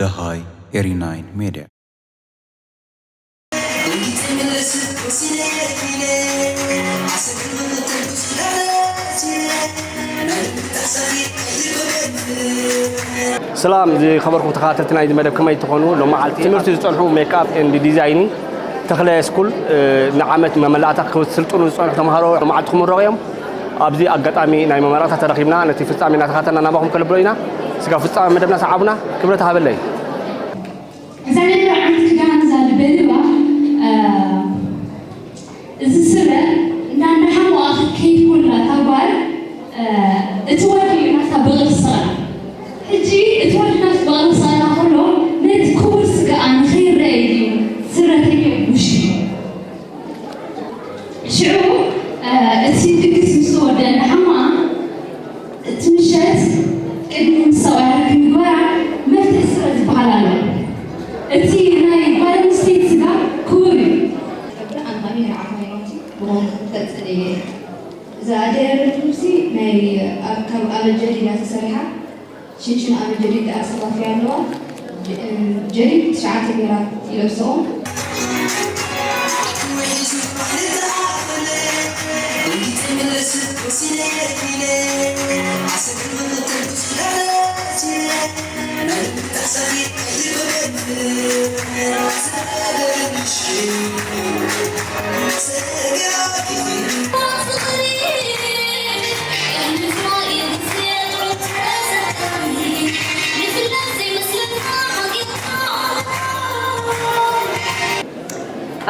ደሃይ ኤሪ ናይን ሜድያ። ሰላም ዝኸበርኩም ተኸታተልቲ ናይዚ መደብ፣ ከመይ ትኾኑ? ሎመዓልቲ ትምህርቲ ዝጸንሑ ሜክኣፕ ኤንድ ዲዛይኒንግ ተኽለ ስኩል፣ እ፣ ንዓመት መመላእታ ክስልጥኑ ዝጸንሑ ተምሃሮ ሎመዓልቲ ክምረቑ እዮም። ኣብዚ ኣጋጣሚ ናይ መመረቕታ ተረኺብና ነቲ ፍጻሜ እናተኸታተልና ናባኹም ከነብሎ ኢና። ስጋብ ፍጻሜ መደብና ሰዓቡና፣ ክብረት ሃበለይ። እዛ ናይ መርዓት ክዳን እዛ ልበልባ፣ እ፣ እዚ ስረ እንዳ እንዳሓሙኣ ክትከይድ ኮላ እታ ጓል፣ እ፣ እቲ ወዲ እዩ ናታ በቕሊ ስቕላ። ሕጂ እቲ ወዲ ናቱ በቕሊ ስቕላ ከሎ ነቲ ክቡር ስጋኣ ንኸይረኣይ ድዩ ስረ ተገይሩ ውሽጢ? ሽዑ፣ እ፣ እቲ ድግስ ምስ ተወደአ እንዳ ሓሙኣ እቲ ምሸት ቅድሚ ምስ ሰብኣያ ርክብ ምግባራ መፍትሒ ስረ ዝበሃል ኣሎ። እቲ ናይ ጓል ኣንስተይቲ ስጋ ክቡር እዩ። ብርሃን ካሜራ ዓባይ ኖቲ ብኸምኡ ክገልጽ ደልየ እየ። እዛ ኣደይ ኣረድ ልብሲ ናይ ኣብ፣ ካብ ኣበጀዲድ እያ ተሰሪሓ። ሽንሽን ኣበጀዲድ ኣሰፋፍያ ኣለዋ። ጀ-፣ ጀዲድ ትሽዓተ ገይራ ይለብስኦ።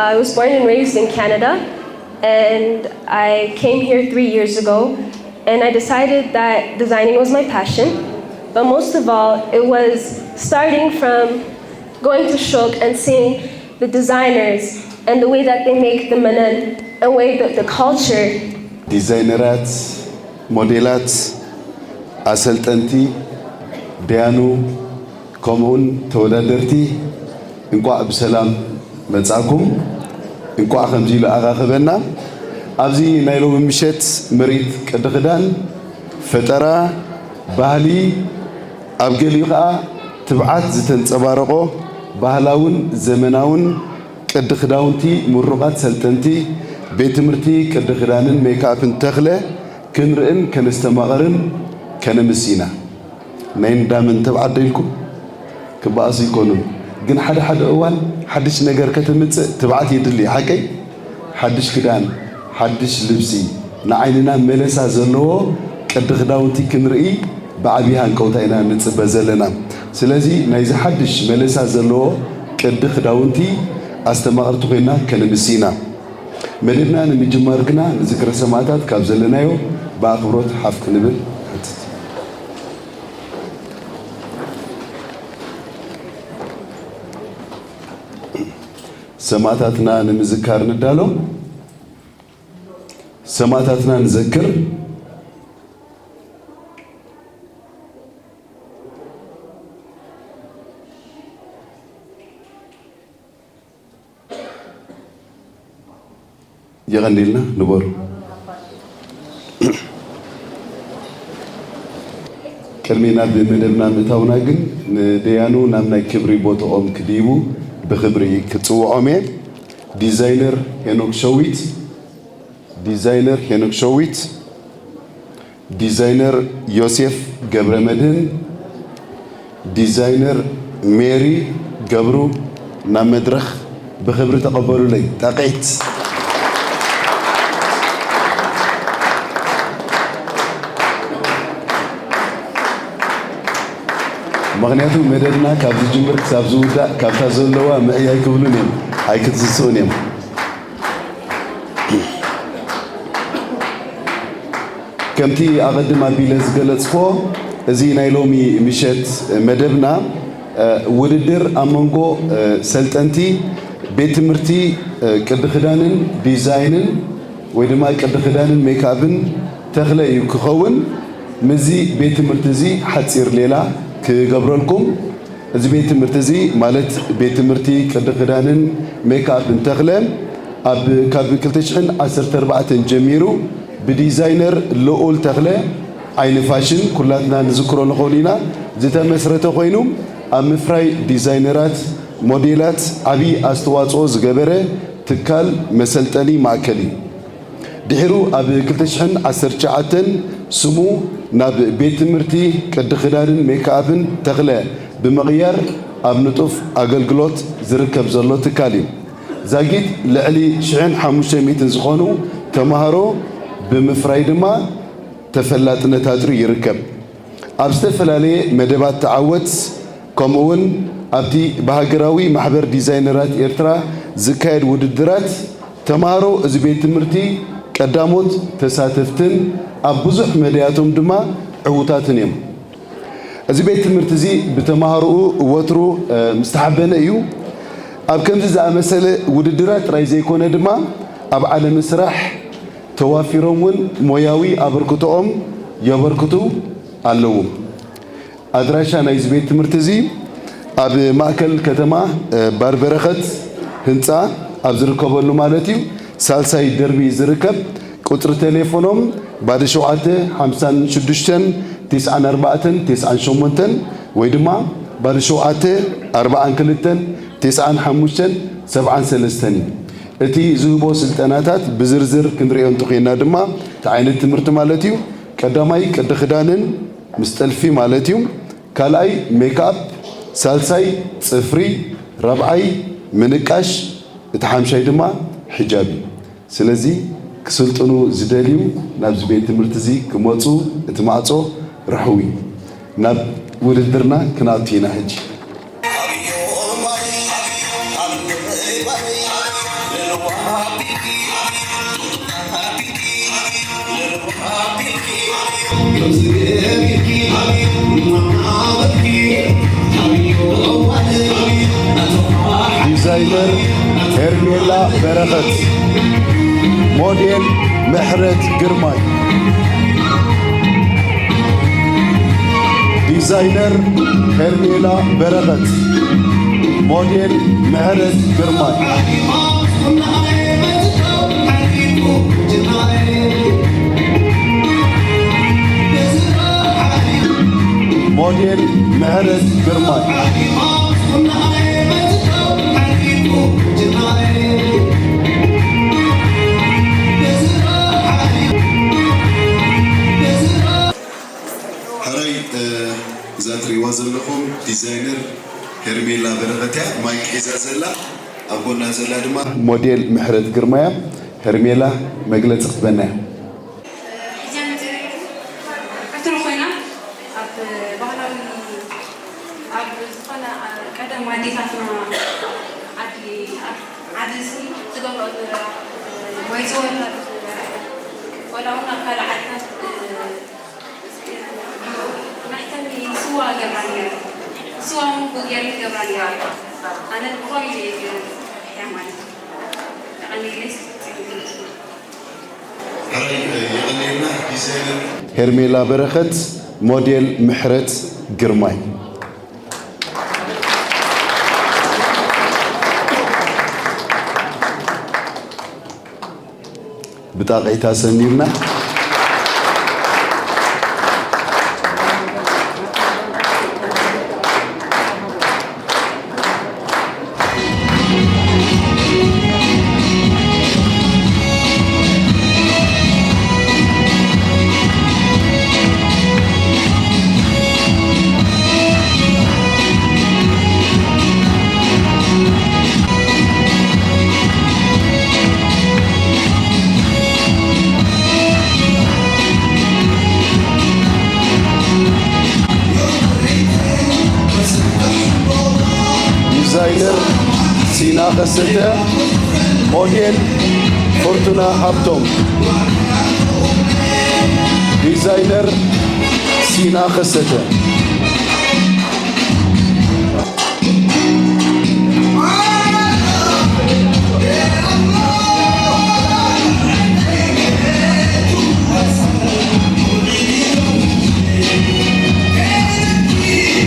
I was born and raised in Canada, and I came here three years ago, and I decided that designing was my passion. But most of all, it was starting from going to ሹቅ and seeing the designers and the way that they make the መነን and way that the culture. ዲዛይነራት፣ ሞዴላት፣ ኣሰልጠንቲ፣ ደያኑ፣ ከምኡውን ተወዳደርቲ፣ እንቋዕ ብሰላም መጻእኩም። እንቋዕ ከምዚ ኢሉ ኣራኸበና። ኣብዚ ናይ ሎሚ ምሸት ምርኢት ቅዲ ክዳን፣ ፈጠራ፣ ባህሊ፣ ኣብ ገሊኡ ኸኣ ትብዓት ዝተንጸባረቖ ባህላውን ዘመናውን ቅዲ ክዳውንቲ ምሩቓት ሰልጠንቲ ቤት ትምህርቲ ቅዲ ክዳንን ሜክኣፕን ተኽለ ክንርእን ከነስተማቕርን ከነምስ ኢና። ናይ እንዳመን ተብዓት ዶ ኢልኩም? ክበኣሱ ኣይኮኑን። ግን ሓደ ሓደ እዋን ሓድሽ ነገር ከተምጽእ ትብዓት የድሊ። ሓቀይ? ሓድሽ ክዳን፣ ሓድሽ ልብሲ፣ ንዓይንና መለሳ ዘለዎ ቅዲ ክዳውንቲ ክንርኢ ብዓብዪ ሃንቀውታ ኢና ንጽበ ዘለና። ስለዚ ናይዚ ሓድሽ መለሳ ዘለዎ ቅዲ ክዳውንቲ ኣስተማቐርቲ ኮይና ከነምሲ ኢና። መደብና ንምጅማር ግና ንዝክረ ሰማእታት ካብ ዘለናዮ ብኣኽብሮት ሓፍ ክንብል ንሓትት። ሰማእታትና ንምዝካር ንዳሎ። ሰማእታትና ንዘክር። የቐንየልና ንበሩ። ቅድሚ ናብ መደብና ምእታውና ግን ንደያኑ ናብ ናይ ክብሪ ቦትኦም ክድይቡ ብኽብሪ ክጽውዖም እየ። ዲዛይነር ሄኖክ ሸዊት፣ ዲዛይነር ሄኖክ ሸዊት፣ ዲዛይነር ዮሴፍ ገብረመድህን፣ ዲዛይነር ሜሪ ገብሩ ናብ መድረኽ ብኽብሪ ተቐበሉለይ። ጣቕዒት። ምኽንያቱ መደብና ካብ ዝጅምር ክሳብ ዝውዳእ ካብታ ዘለዋ ምዕይ ኣይክብሉን እዮም፣ ኣይክትስስኡን እዮም። ከምቲ ኣቐድም ኣቢለ ዝገለጽክዎ፣ እዚ ናይ ሎሚ ምሸት መደብና፣ እ፣ ውድድር ኣብ መንጎ፣ እ፣ ሰልጠንቲ ቤት ትምህርቲ፣ እ፣ ቅዲ ክዳንን ዲዛይንን ወይ ድማ ቅዲ ክዳንን ሜክኣፕን ተኽለ እዩ ክኸውን። ምስዚ ቤት ትምህርቲ እዚ ሓጺር ሌላ ክገብረልኩም። እዚ ቤት ትምህርቲ እዚ ማለት ቤት ትምህርቲ ቅዲ ክዳንን ሜክኣፕን ተኽለ ኣብ፣ ካብ ክልተ ሽሕን ዓሰርተ ኣርባዕተን ጀሚሩ ብዲዛይነር ልኡል ተኽለ ዓይኒ ፋሽን ኩላትና ንዝክሮ ንኸውን ኢና ዝተመስረተ ኮይኑ፣ ኣብ ምፍራይ ዲዛይነራት ሞዴላት ዓቢ ኣስተዋጽኦ ዝገበረ ትካል መሰልጠኒ ማእከል እዩ። ድሒሩ ኣብ ክልተ ሽሕን ዓሰርተ ትሽዓተን ስሙ ናብ ቤት ትምህርቲ ቅዲ ክዳንን ሜክኣፕን ተኽለ ብምቕያር ኣብ ንጡፍ ኣገልግሎት ዝርከብ ዘሎ ትካል እዩ። ዛጊት ልዕሊ ሽሕን ሓሙሽተ ሚእትን ዝኾኑ ተማሃሮ ብምፍራይ ድማ ተፈላጥነት ኣጥርዩ ይርከብ። ኣብ ዝተፈላለየ መደባት ተዓወት፣ ከምኡውን ኣብቲ ብሃገራዊ ማሕበር ዲዛይነራት ኤርትራ ዝካየድ ውድድራት ተማሃሮ እዚ ቤት ትምህርቲ ቀዳሞት ተሳተፍትን ኣብ ብዙሕ መዳያቶም ድማ ዕዉታትን እዮም። እዚ ቤት ትምህርቲ እዚ ብተማሃሮኡ ወትሩ፣ እ፣ ምስተሓበነ እዩ። ኣብ ከምዚ ዝኣመሰለ ውድድራት ጥራይ ዘይኮነ ድማ ኣብ ዓለም ስራሕ ተዋፊሮም እውን ሞያዊ ኣበርክቶኦም የበርክቱ ኣለዉ። ኣድራሻ ናይዚ ቤት ትምህርቲ እዚ ኣብ ማእከል ከተማ፣ እ፣ ባርበረኸት ህንፃ ኣብ ዝርከበሉ ማለት እዩ፣ ሳልሳይ ደርቢ ዝርከብ። ቁፅሪ ቴሌፎኖም ባዶ ሸውዓተ ሓምሳን ሽዱሽተን ቴስዓን ኣርባዕተን ቴስዓን ሸሞንተን ወይ ድማ ባዶ ሸውዓተ ኣርባዓን ክልተን ቴስዓን ሓሙሽተን ሰብዓን ሰለስተን እዩ። እቲ ዝህቦ ስልጠናታት ብዝርዝር ክንሪኦ እንተኾይና ድማ እቲ ዓይነት ትምህርቲ ማለት እዩ። ቀዳማይ ቅዲ ክዳንን ምስ ጥልፊ ማለት እዩ። ካልኣይ ሜክኣፕ፣ ሳልሳይ ጽፍሪ፣ ራብዓይ ምንቃሽ፣ እቲ ሓምሻይ ድማ ሒጃብ እዩ። ስለዚ ክስልጥኑ ዝደልዩ ናብዚ ቤት ትምህርቲ እዚ ክመጹ እቲ ማዕጾ ርሑው እዩ። ናብ ውድድርና ክንኣቱ ኢና ሕጂ። ዲዛይነር ሄርሜላ በረኸት፣ ሞዴል ምሕረት ግርማይ። ዲዛይነር ሄርሜላ በረኸት፣ ሞዴል ምሕረት ግርማይ። ሞዴል ምሕረት ግርማይ። ሕራይ፣ እ፣ እዛ ትሪእዋ ዘለኹም ዲዛይነር ሄርሜላ በረኸት እያ። ማይክ ሒዛ ዘላ፣ ኣብ ጎና ዘላ ድማ ሞዴል ምሕረት ግርማ እያ። ሄርሜላ መግለጺ ክትበና እያ። ሕጂ መፅእ ዕትሮ ኮይና ኣብ ባህላዊ ኣብ ዝኾነ ቀደም ኣዴታትና ዓዲ ዓዲ ዝገብረኦ ዝነበራ ወይ ዝወርዳ ዝነበራ ቆልዓ እውን ኣብ ካልእ ዓድታት መሕተሚ ስዋ ገብራ ነይራ። ስዋ እውን ብጌር ገብራ ነይራ። ኣነ ብኸምኡ እየ ገይረ ማለት እዩ። የቐንየለይ። ሕራይ፣ የቐንየልና ዲዛይነር። ሄርሜላ በረኸት፣ ሞዴል ምሕረት ግርማይ። ብጣቕዒት ኣሰኒልና። ዲዛይነር ሲና ከሰተ፣ ሞዴል ፍርቱና ሃብቶም። ዲዛይነር ሲና ከሰተ።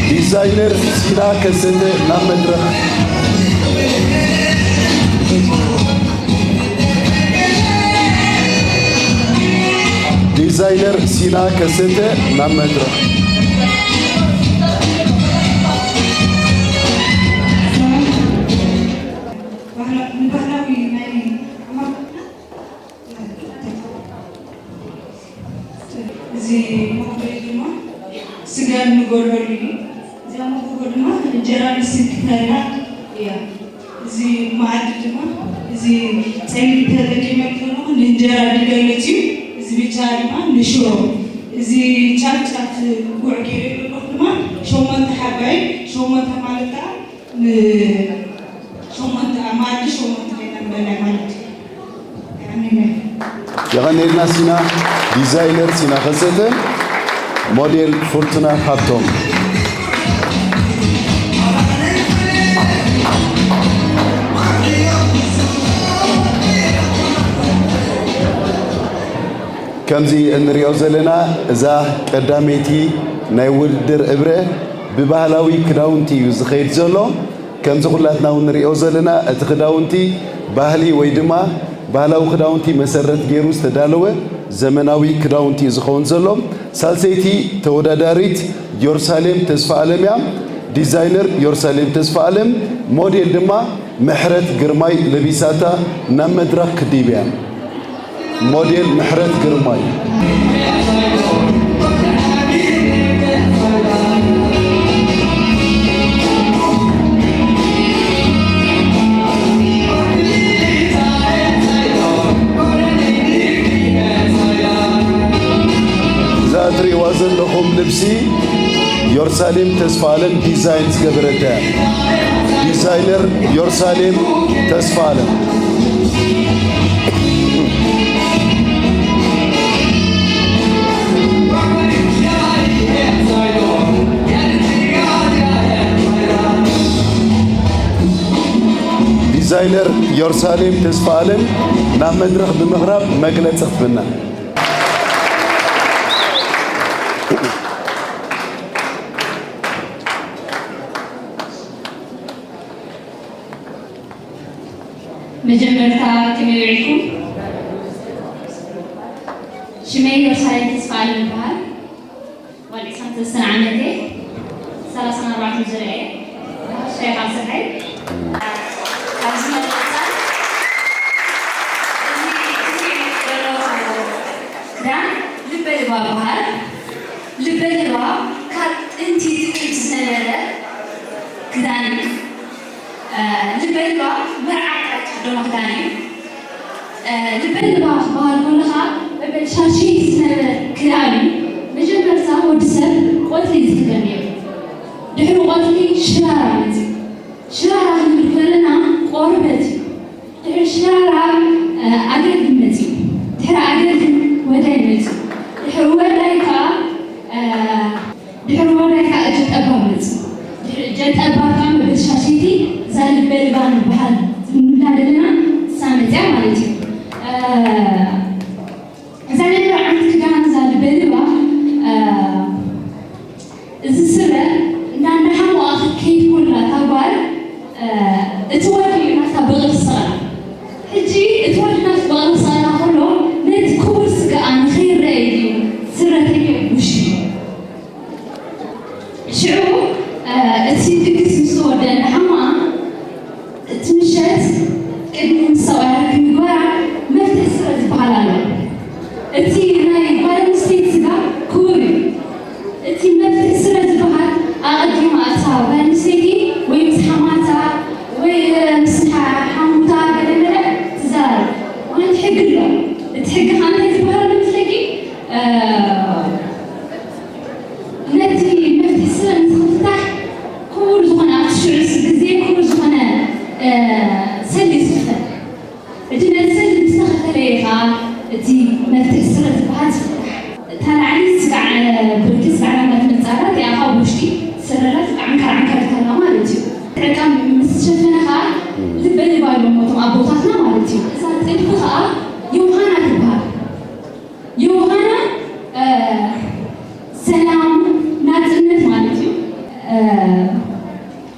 ዲዛይነር ሲና ከሰተ ናብ መድረኽ። ዲዛይነር ሲና ከሰተ ናብ መድረኽ። ባህላዊ ናይ ኣማርኛ እዚ መኽበሪ ድማ ስጋ እንጎርበሉ እዩ። እዚኣ መጎጎ ድማ እንጀራ ንስንክተላ እያ። እዚ መኣዲ ድማ እዚ ጸሊም ተጠቂመ ከለኹ ንእንጀራ ዝገልጽ እዩ። እዚ ብጫ ድማ ንሽሮ። እዚ ጫፍ ጫፍ ጉዕ ገይረ ዘለኹ ድማ ሸሞንተ ሓባይ ሸሞንተ ማለት ከዓ ንሸሞንተ መኣዲ ሸሞንተ ኮይና ንበልዕ ማለት እዩ። የቐንየልና። የቐንየልና ሲና። ዲዛይነር ሲና ከሰተ፣ ሞዴል ፍርቱና ሃብቶም። ከምዚ እንሪኦ ዘለና እዛ ቀዳመይቲ ናይ ውድድር እብረ ብባህላዊ ክዳውንቲ እዩ ዝኸይድ ዘሎ። ከምዚ ኩላትና እውን ንሪኦ ዘለና እቲ ክዳውንቲ ባህሊ ወይ ድማ ባህላዊ ክዳውንቲ መሰረት ገይሩ ዝተዳለወ ዘመናዊ ክዳውንቲ እዩ ዝኸውን ዘሎ። ሳልሰይቲ ተወዳዳሪት ዮርሳሌም ተስፋኣለም እያ። ዲዛይነር ዮርሳሌም ተስፋኣለም፣ ሞዴል ድማ ምሕረት ግርማይ ለቢሳታ ናብ መድረኽ ክድይብ እያ። ሞዴል ምሕረት ግርማይ። እዛ እትርእይዋ ዘለኹም ልብሲ ዮርሳሌም ተስፋኣለም ዲዛይን ዝገበረታ እያ። ዲዛይነር ዮርሳሌም ተስፋኣለም። ዲዛይነር ዮርሳሌም ተስፋኣለም ናብ መድረኽ ብምቕራብ መግለጺ ክትህበና። መጀመርታ ከመይ ውዒልኩም? ሽመይ ዮርሳሌም ተስፋኣለም ይበሃል። ጓል ዒስራን ሰለስተን ዓመት እየ። ሰላሳን ኣርባዕተን ዙርያ እየ። ሻይ ካብ ስርሐይ። ካብዚ መቐጻል እዚ እዚ ዘለኹ ክዳን ልበ ልባብ ይበሃል። ልበ ልባብ ካብ ጥንቲ ጥንቲ ዝነበረ ክዳን እዩ። ልበ ልባብ መርዓ ጥራሕ ትኽደኖ ክዳን እዩ። ልበ ልባብ ክበሃል ከሎ ኸዓ መበል ሻድሸይቲ ዝነበረ ክዳን እዩ። መጀመርታ ወዲ ሰብ ቆጽሊ እዩ ዝኽደን ነይሩ። ድሕሪ ቆጽሊ ሽራራ መፂኡ። ሽራራ ክንብል ከለና ቆርበት እዩ። ድሕሪ ሽራራ ኣገልግል መፂኡ። ድሕሪ ኣገልግል ወዳይ መፂኡ። ድሕሪ ወዳይ ከዓ ድሕሪ ወዳይ ከዓ ጀጠባብ መፅኡ። ድሕሪ ጀጠባብ ከዓ መበል ሻሸይቲ እዛ ልበ ልባን በሃል ዝብላ ዘለና ንሳ መፅያ ማለት እዩ። እዛ ናይ መርዓት ክዳን እዛ ልበ ልባ እዚ ስረ እንዳ እንዳሓሙኣ ክትከይድ ኮላ እታ ጓል እቲ ወዲ እዩ ናታ በቕሊ ዝሰቕላ። ሕጂ እቲ ወዲ ናቱ በቕሊ ክሰቕላ ከሎ ነቲ ክቡር ስጋኣ ንኸይረኣይ ድዩ ስረ ተገይሩ ውሽጢ? ሽዑ እቲ ድግስ ምስ ተወደአ እንዳ ሓሙኣ እቲ ምሸት ቅድሚ ምስ ሰብኣያ ርክብ ምግባራ መፍትሒ ስረ ዝበሃል ኣሎ። እቲ ናይ ጓል ኣንስተይቲ ስጋ ክቡር እዩ። እቲ መፍትሒ ስረ ዝበሃል ኣቐዲማ እታ ጓል ኣንስተይቲ ወይ ምስ ሓማታ ወይ ምስ ሓሙታ ገለመለ ትዘራረብ። ምኽንያቱ ሕጊ ኣሎ። እቲ ሕጊ ከዓ እንታይ ዝበሃል ኣሎ መስለኪ? ነቲ መፍትሒ ስረ ንዝኽፍታሕ ክቡር ዝኾነ ኣብቲ ሽዑ ግዜ ክቡር ዝኾነ ሰሊ ዝኽፈል። ሕጂ ነቲ ሰሊ ምስ ተኸፈለ እዩ ኸዓ እቲ መፍትሒ ስረ ዝበሃል ዝፍታሕ። እታ ላዕሊ ስጋዕ ብርኪ ስጋዕ ናብታ ትመጽእ ኣላ፣ እቲኣ ኸዓ ውሽጢ ስረላ ስጋዕ ዓንካር ዓንካር እታ ኣላ ማለት እዩ። ዕቃ ምስ ተሸፈነ ኸዓ ልበ ልባ ኢሎሞ እቶም ኣቦታትና ማለት እዩ። እዛ ጥልፊ ኸዓ ዮሃና ትበሃል። ዮሃና ሰላም ናጽነት ማለት እዩ።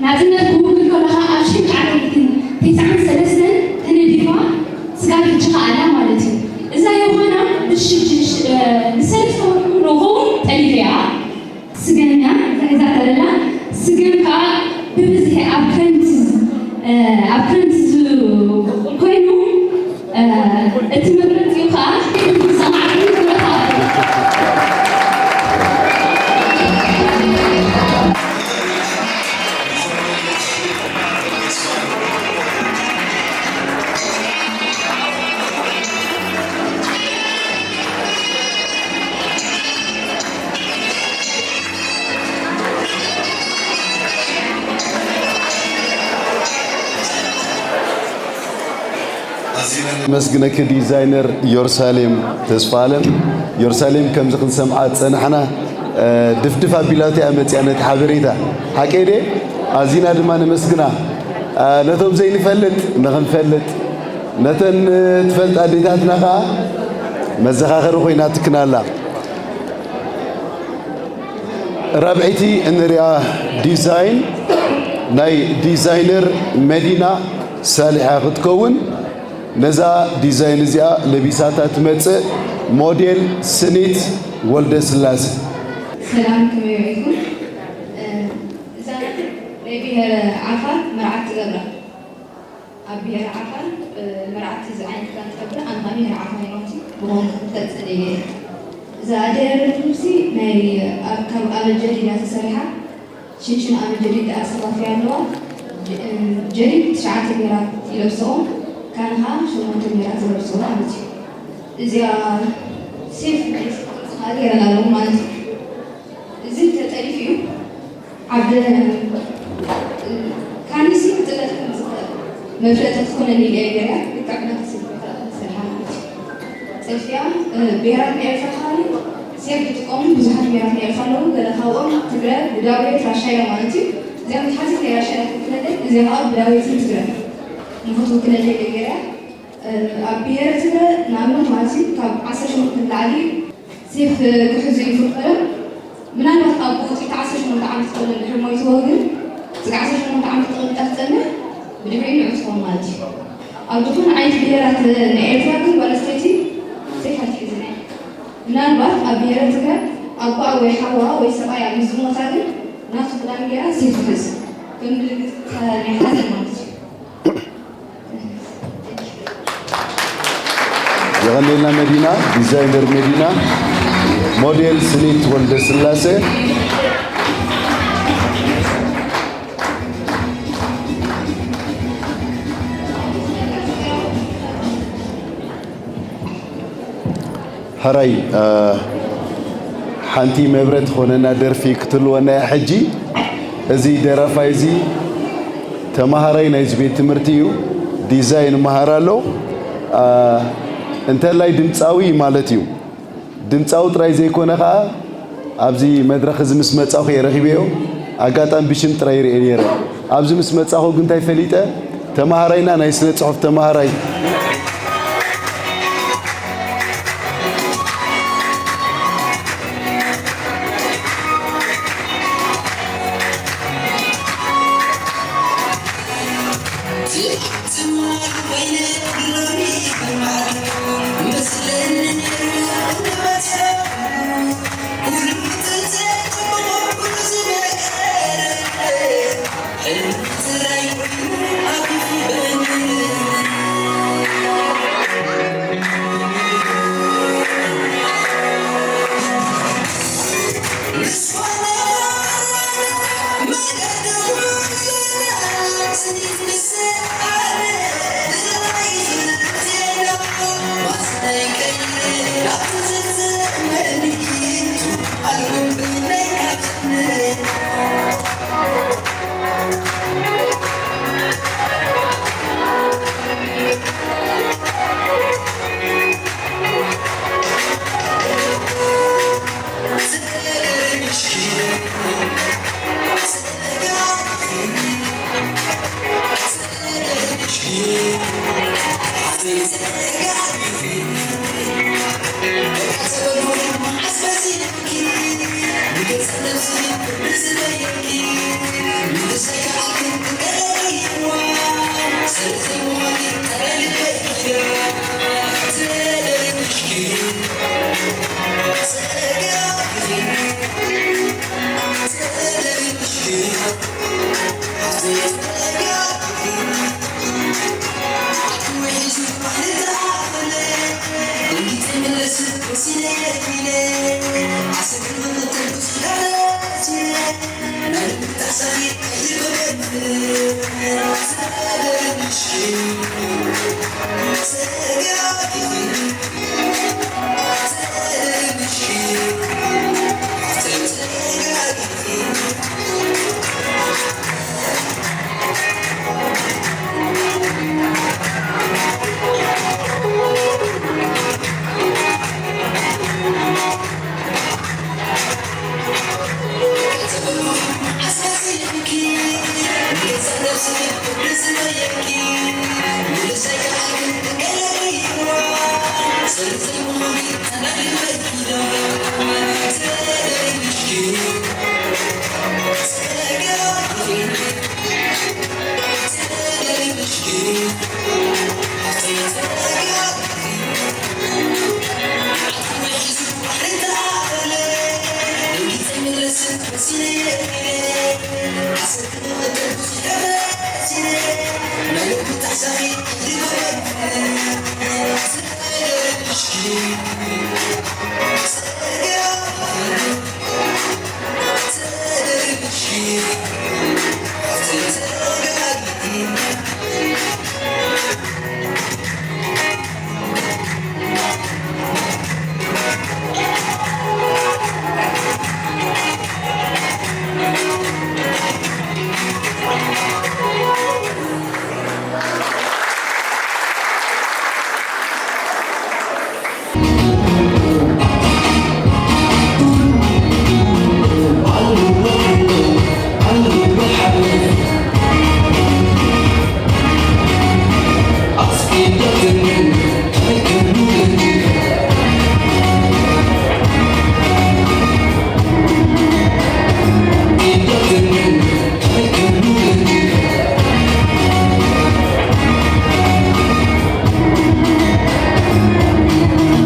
ናጽነት ክውክል ከሎ ኸዓ ኣብ ሽሕን ትሽዓተ ሚእትን ተስዓን ሰለስተን ተነዲፋ ስጋብ ሕጂ ኸዓ ኣላ ማለት እዩ። እዛ ዮሃና ብሽ- ብሽ- ብሰ- ብብዝሒ ኣብ ክረምቲ፣ እ፣ ኣብ ክረምቲ ዝ-፣ ኮይኑ፣ እ፣ እቲ መግለጺኡ ከዓ ሰማዕቲ ኣመስግነኪ ዲዛይነር ዮርሳሌም ተስፋ ኣለም። ዮርሳሌም ከምዚ ክንሰምዓ ዝጸናሕና፣ እ፣ ድፍድፍ ኣቢላቶ እያ መጺኣ ነቲ ሓበሬታ። ሓቀይ ድየ? ኣዚና ድማ ነመስግና። እ፣ ነቶም ዘይንፈልጥ ንኽንፈልጥ፣ ነተን ትፈልጣ ኣዴታትና ኸኣ መዘኻኸሪ ኮይናትክና ኣላ። ራብዐይቲ እንሪኣ ዲዛይን ናይ ዲዛይነር መዲና ሳሊሕ እያ ክትከውን። ነዛ ዲዛይን እዚኣ ለቢሳታ ትመጽእ ሞዴል ስኒት ወልደስላሴ። ሰላም፣ ከመይ ውዒልኩም? እ፣ እዛ ናይ ብሄረ ዓፋር መርዓት ትገብራ። ኣብ ብሄረ ዓፋር፣ እ፣ መርዓት እዚ ዓይነት ክዳን ትገብር፣ ኣነ ከዓ ብሄረ ዓፋር እየ ማለት እዩ። ብኸምኡ ክፈልጥ ደልየ እየ። እዛ ኣደይ ያረደት ልብሲ ናይ ኣብ፣ ካብ ኣበጀዲድ እያ ተሰሪሓ። ሽንሽን ኣበጀዲድ ደኣ ኣሰፋፍያ ኣለዋ። ጀ-፣ እ፣ ጀዲድ ትሽዓተ ሜራት ይለብስኦ፣ ካህን ከዓ ሸሞንተ ሜራት ዝለብስኦ ማለት እዩ። እዚኣ ሴፍ ናይ ቅርፂ ከዓ ገይረን ኣለዉ ማለት እዩ። እዚ ተጠሊፉ እዩ። ዓቢ፣ ካኒሲ ክጥለፍ ከም ዝኽእል መፍለጢ ክትኮነኒ ኢለ እየ ገይረያ። ልክዕ ብናተይ ስልኪ ክሰርሓ ማለት እዩ። ጥልፍያ፣ እ፣ ብሄራት ናይ ኤርትራ ከባቢ ሴፍ ዝጥቀሙ ብዙሓት ብሄራት ናይ ኤርትራ ኣለዉ። ገለ ካብኦም ትግረ፣ ብዳውየት፣ ራሻ እዮም ማለት እዩ። እዚኣ መትሓዚት ናይ ራሻ እያ ትውክለለይ፣ እዚኣ ከዓ ብዳውየትን ትግረ ንኽትውክለለይ ኢለ ገይረያ። እ፣ ኣብ ብሄረ ትግረ ንኣብነት ማለት እዩ ካብ ዓሰርተ ሸሞንተ ንላዕሊ ሴፍ ክሕዙ ይፍቀዶም። ምናልባት ኣብ ውጽኢት ዓሰርተ ሸሞንተ ዓመት ከሎ ድሕሪ ሞይትዎ ግን፣ እስከ ዓሰርተ ሸሞንተ ዓመት ተቐሚጣ ትጸንሕ፣ ብድሕሪኡ ንዑ ትኸውን ማለት እዩ። ኣብ ዝኾነ ዓይነት ብሄራት ናይ ኤርትራ ግን ጓል ኣንስተይቲ ሴፍ ኣይትሕዝን እያ። ምናልባት ኣብ ብሄረ ትግረ ኣቦኣ ወይ ሓዋ ወይ ሰብኣያ ምስ ዝሞታ ግን ናቱ ክዳን ገይራ ሴፍ ትሕዝ። ከም ምልክት ናይ ሓዘን ማለት እዩ። የቐንየልና መዲና፣ ዲዛይነር መዲና፣ ሞዴል ስኒት ወልደ ስላሴ። ሕራይ፣ እ፣ ሓንቲ መብረ ትኾነና ደርፊ ክትህልወና እያ ሕጂ። እዚ ደራፋይ እዚ ተማሃራይ ናይዚ ቤት ትምህርቲ እዩ። ዲዛይን ይመሃር ኣሎ። እ፣ እንተላይ ድምፃዊ ማለት እዩ። ድምፃዊ ጥራይ ዘይኮነ ኸዓ ኣብዚ መድረኽ እዚ ምስ መጻኹ እየ ረኺበዮ። ኣጋጣሚ ብሽም ጥራይ ይርኤ ነይረ። ኣብዚ ምስ መጻኹ ግን እንታይ ፈሊጠ? ተማሃራይና ናይ ስነ ጽሑፍ ተማሃራይ።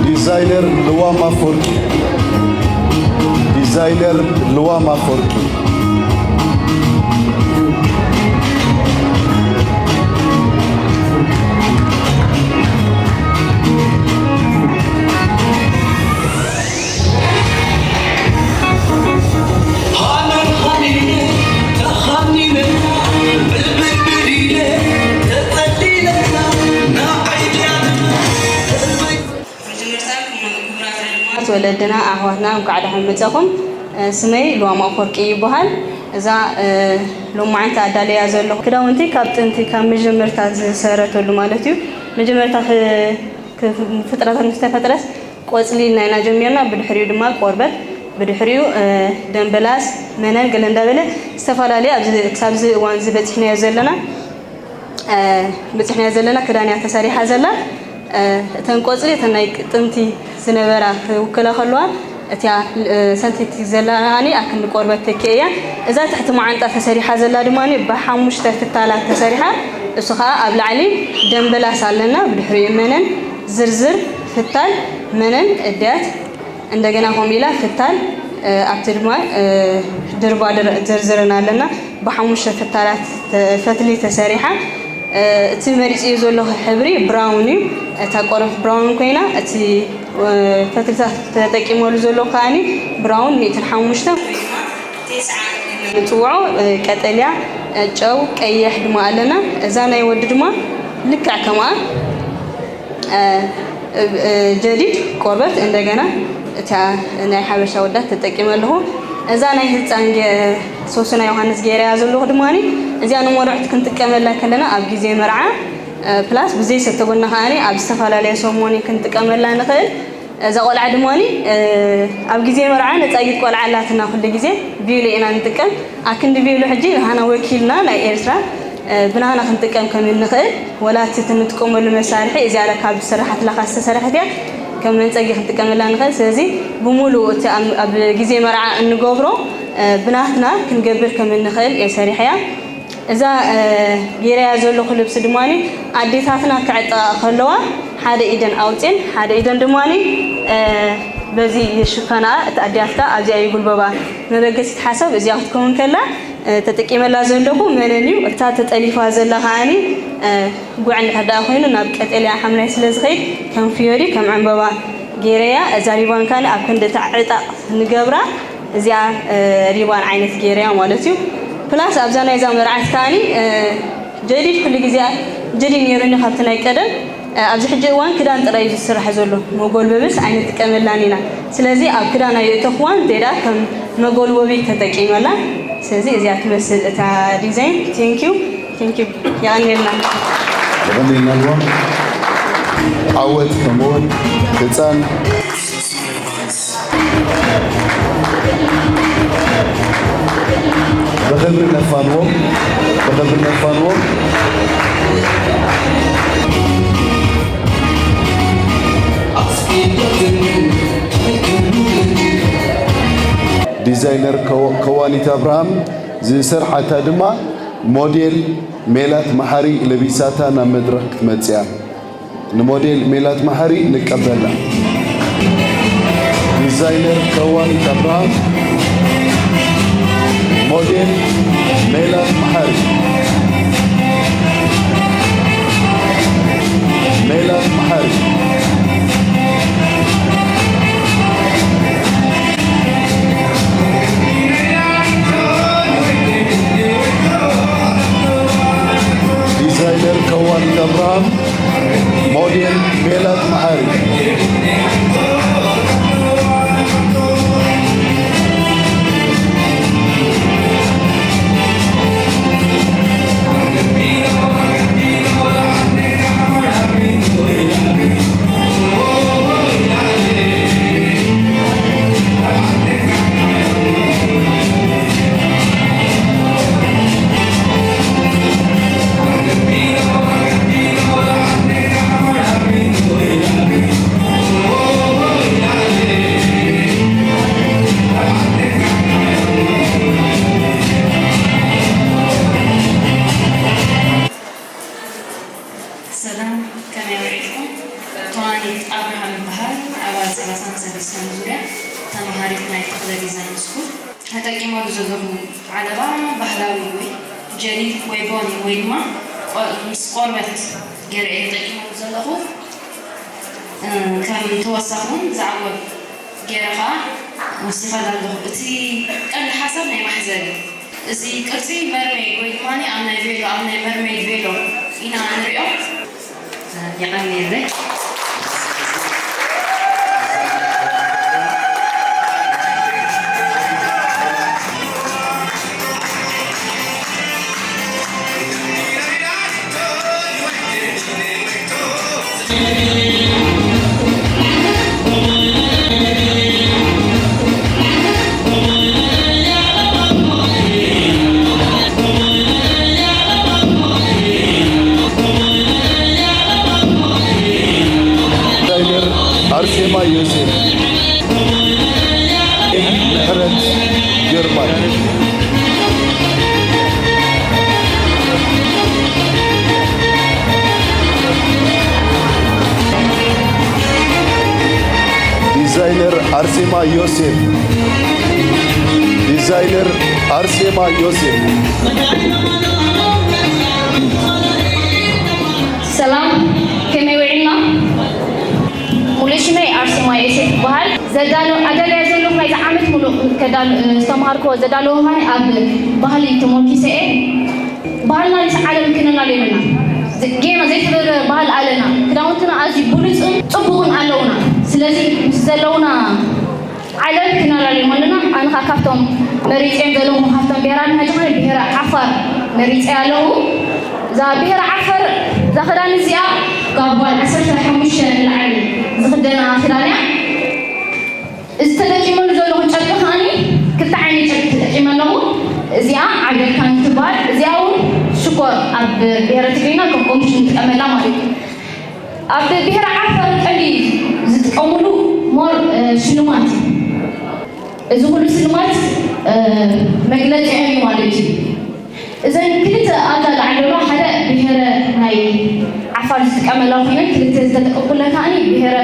ዲዛይነር ልዋም ኣፈወርቂ። ዲዛይነር ልዋም ኣፈወርቂ። መጀመርታ ክቡራት ወለድና ኣሕዋትና እንኳዕ ደሓን መጻኹም። ስመይ ልዋም ኣፈወርቂ ይበሃል። እዛ ሎማዓንቲ ኣዳለያ ዘለኹ ክዳውንቲ ካብ ጥንቲ ካብ መጀመርታ ዝሰረተሉ ማለት እዩ። መጀመርታ ክ- ክ- ፍጥረታት ምስ ተፈጥረስ ቆጽሊ ኢልና ኢና ጀሚርና፣ ብድሕሪኡ ድማ ቆርበት፣ ብድሕሪኡ ደምበላስ፣ መነን ገለ እንዳበለ ዝተፈላለዩ ኣብዚ ክሳብ እዚ እዋን እዚ በጺሕናዮ ዘለና በጺሕናዮ ዘለና ክዳን እያ ተሰሪሓ ዘላ። እተን ቆጽሊ እተን ናይ ጥንቲ ዝነበራ ክውክላ ከለዋ እቲኣ ሰንቴቲክ ዘላ ከዓኒ ኣክንዲ ቆርበት ተኪኤ እያ። እዛ ትሕቲ መዓንጣ ተሰሪሓ ዘላ ድማ ብሓሙሽተ ፍታላት ተሰሪሓ፣ እሱ ከዓ ኣብ ላዕሊ ደምበላስ ኣለና፣ ብድሕሪኡ መነን፣ ዝርዝር፣ ፍታል፣ መነን፣ እድያት፣ እንደገና ከምኡ ኢላ ፍታል ኣብቲ ድማ ድርባ ዝርዝርን ኣለና። ብሓሙሽተ ፍታላት ፈትሊ ተሰሪሓ። እቲ መሪፅዮ ዘለኹ ሕብሪ ብራውን እዩ። እታ ቆርበት ብራውን ኮይና እቲ ፈትልታት ተጠቂመሉ ዘለኹ ከዓኒ ብራውን ሚእትን ሓሙሽተ ንፅውዖ፣ ቀጠልያ፣ ጨው፣ ቀይሕ ድማ ኣለና። እዛ ናይ ወዲ ድማ ልክዕ ከምኣ ጀዲድ ቆርበት እንደገና እታ ናይ ሓበሻ ወዳት ተጠቂመ ኣለኹ። እዛ ናይ ህፃን ሶስና ዮሃንስ ገይረያ ዘለኹ ድማ እዚኣ ንመርዑት ክንጥቀመላ ከለና ኣብ ግዜ መርዓ ፕላስ ብዘይ ሰተጎና ከዓኒ ኣብ ዝተፈላለየ ሰሞኒ ክንጥቀመላ ንኽእል። እዛ ቆልዓ ድማ ኣብ ግዜ መርዓ ነፃጊት ቆልዓ ኣላትና ኩሉ ግዜ ቪዮሎ ኢና ንጥቀም። ኣክንዲ ቪዮሎ ሕጂ ንሃና ወኪልና ናይ ኤርትራ ብናህና ክንጥቀም ከም እንኽእል ወላ እቲ እንጥቀመሉ መሳርሒ እዚኣ ካብ ዝስራሓት ላኻ ዝተሰርሐት እያ። ከም መንፀጊ ክንጥቀመላ ንኽእል። ስለዚ ብምሉእ እቲ ኣብ ግዜ መርዓ እንገብሮ ብናትና ክንገብር ከም እንኽእል እየ ሰሪሐያ። እዛ ገይረያ ዘለኹ ልብሲ ድማ ኣዴታትና ክዕጠቓ ከለዋ ሓደ ኢደን ኣውፅን ሓደ ኢደን ድማ በዚ ይሽፈና። እቲ ኣዴታትና ኣብዚኣ ይጉልበባ። መበገሲት ሓሳብ እዚኣ ክትከውን ከላ ተጠቂመላ ዘለኹ መነን እዩ። እታ ተጠሊፋ ዘላ ከዓኒ ጉዕ እንድሕር ደኣ ኮይኑ ናብ ቀጠልያ ሓምላይ ስለ ዝኸይድ ከም ፍዮሪ ከም ዕምበባ ገይረያ። እዛ ሪባን ካኒ ኣብ ክንዲ እታ ዕጣቕ ንገብራ እዚኣ ሪባን ዓይነት ገይረያ ማለት እዩ። ፕላስ ኣብዛ ናይዛ መርዓት ካኒ ጀዲድ ኩሉ ግዜ ጀዲድ ነይሩኒ ካብቲ ናይ ቀደም። ኣብዚ ሕጂ እዋን ክዳን ጥራይ እዩ ዝስራሕ ዘሎ፣ መጎልበብስ ኣይንጥቀመላን ኢና። ስለዚ ኣብ ክዳን ኣየእተኽዋን፣ ዜዳ ከም መጎልበቢ ተጠቂመላ። ስለዚ እዚኣ ትመስል እታ ዲዛይን። ቴንኪዩ። ቴንኪዩ። የቐንየልና። የቐንየልና። ዓወት ከምኡውን ህፃን ብኽብሪ ነፋንዎም። ብኽብሪ ነፋንዎም። ዲዛይነር ከዋኒት ኣብርሃም ዝሰርሓታ ድማ ሞዴል ሜላት መሓሪ ለቢሳታ ናብ መድረኽ ክትመፅያ። ንሞዴል ሜላት መሓሪ ንቀበላ። ዲዛይነር ከዋኒት ኣብርሃም። ሞዴል ሜላት መሓሪ። ሜላት መሓሪ። ዲዛይነር ከዋኒት ኣብርሃም። ሞዴል ሜላት መሓሪ። ሰላም፣ ከመይ ውዒልኩም? ተዋኒት ኣብርሃም እበሃል፣ ኣባል ሰላሳን ሰለስተን ዙርያ፣ ተመሃሪት ናይ ተኽለ ዲዛይን ስኩል። ተጠቂመሉ ዘለኹ ዓለባ ባህላዊ ወይ ጀሊል ወይ ቦኒ ወይ ድማ ምስ ቆርበት ገይረ እየ ተጠቂመሉ ዘለኹ። ከም ተወሳኺ እውን ዝዓወት ገይረ ከዓ ወሲኸላ ኣለኹ። እቲ ቀንዲ ሓሳብ ናይ ማሕዘል እዩ። እዚ ቅርጺ መርሜድ ወይ ድማ ኣብ ናይ ቬሎ፣ ኣብ ናይ መርሜድ ቬሎ ኢና ንሪኦ። የቐንየለይ። ዲዛይነር ኣርሴማ ዮሴፍ። ምሕረት ግርማይ። ዲዛይነር ኣርሴማ ዮሴፍ። ዲዛይነር ኣርሴማ ዮሴፍ። ሰላም፣ ከመይ ውዒልና? ሙሉእ ሽመይ ኣርሴማ ዮሴፍ ይበሃል። ዘዳሎ ኣዳልያ ዘለኹ ናይዚ ዓመት ሙሉእ ከዳል ዝተምሃርክዎ ዘዳለኹ ከኣ ኣብ ባህሊ ተሞርኪሰ እየ። ባህልና ምስ ዓለም ክነላልዮ ኣለና። ጌና ዘይተበረ ባህል ኣለና። ክዳውንትና ኣዝዩ ብሉጽን ጽቡቕን ኣለውና። ስለዚ ምስ ዘለውና ዓለም ክነላልዮም ኣለና። ኣነ ኸኣ ካብቶም መሪጸዮም ዘለኹ ካብቶም ብሄራት ንሕጂ ኾነ ብሄረ ዓፋር መሪጸ ኣለኹ። እዛ ብሄረ ዓፋር እዛ ኽዳን እዚኣ ካብ ጓል ዓሰርተ ሓሙሽተ ንላዕሊ ዝኽደና ኽዳን እያ። እዚ ተጠቂመሉ ዘለኹ ጨርቂ ከኣኒ ክልተ ዓይነት ጨርቂ ተጠቂመ ኣለኹ። እዚኣ ዓገርካን ትበሃል። እዚኣ እውን ሽኮር ኣብ ብሄረ ትግርኛ ከም ቆምሽ ንጥቀመላ ማለት እዩ። ኣብ ብሄረ ዓፋር ቀንዲ ዝጥቀምሉ ሞር ሽልማት እዩ። እዚ ኩሉ ስልማት መግለፂኦም እዩ ማለት እዩ። እዘን ክልተ ኣብዛ ላዕሊ ዘለዋ ሓደ ብሄረ ናይ ዓፋር ዝጥቀመላ ኮይነን ክልተ ዝተጠቀምኩለን ከዓኒ ብሄረ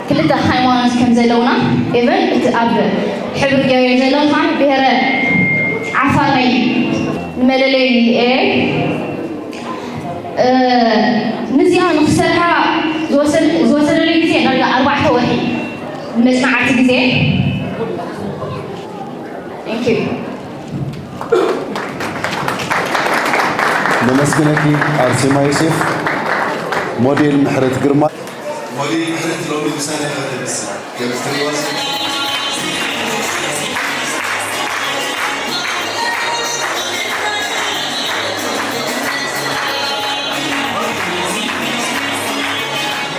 ክልተ ሃይማኖት ከም ዘለውና even እቲ ኣብ ሕብሪ ገይሩ ዘሎ ከዓኒ ብሄረ ዓፋር ናይ መለለይ እየ። ንዚኣ ንክሰርሓ ዝወሰደለይ ግዜ ዳርጋ ኣርባዕተ ወርሒ። መጽናዕቲ ግዜ። Thank you። ነመስግነኪ ኣርሴማ ዮሴፍ። ሞዴል ምሕረት ግርማ። ሞዴል ምሕረት ሎሚ ምሳና ኢኻ ተምስል። ከም እትሪእዋ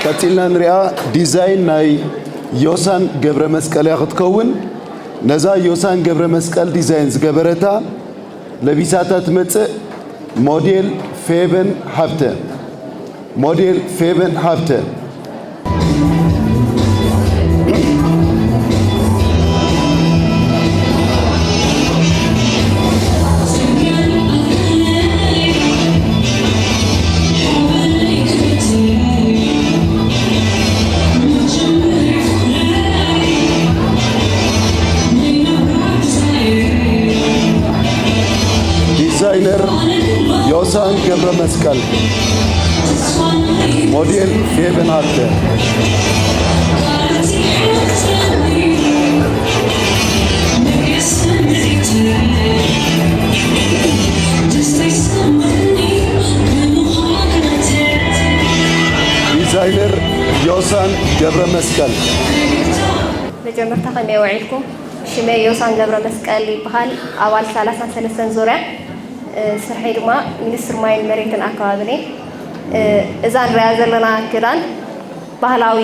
ቀጺልና ንሪኣ። ዲዛይን ናይ ዮሳን ገብረ መስቀል እያ ክትከውን። ነዛ ዮሳን ገብረ መስቀል ዲዛይን ዝገበረታ ለቢሳታ ትመጽእ ሞዴል ፌቨን ሃብተ። ሞዴል ፌቨን ሃብተ። ዲዛይነር ዮሳን ገብረ መስቀል። ሞዴል ፌቨን ሃብተ። ዲዛይነር ዮሳን ገብረ መስቀል። መጀመርታ ከመይ ውዒልኩም? ሽመይ ዮሳን ገብረ መስቀል ይበሃል። ኣባል ሰላሳን ሰለስተን ዙርያ፣ እ፣ ስርሐይ ድማ ሚኒስትር ማይን መሬትን ኣከባብን እየ። እ፣ እዛ ንሪኣ ዘለና ክዳን ባህላዊ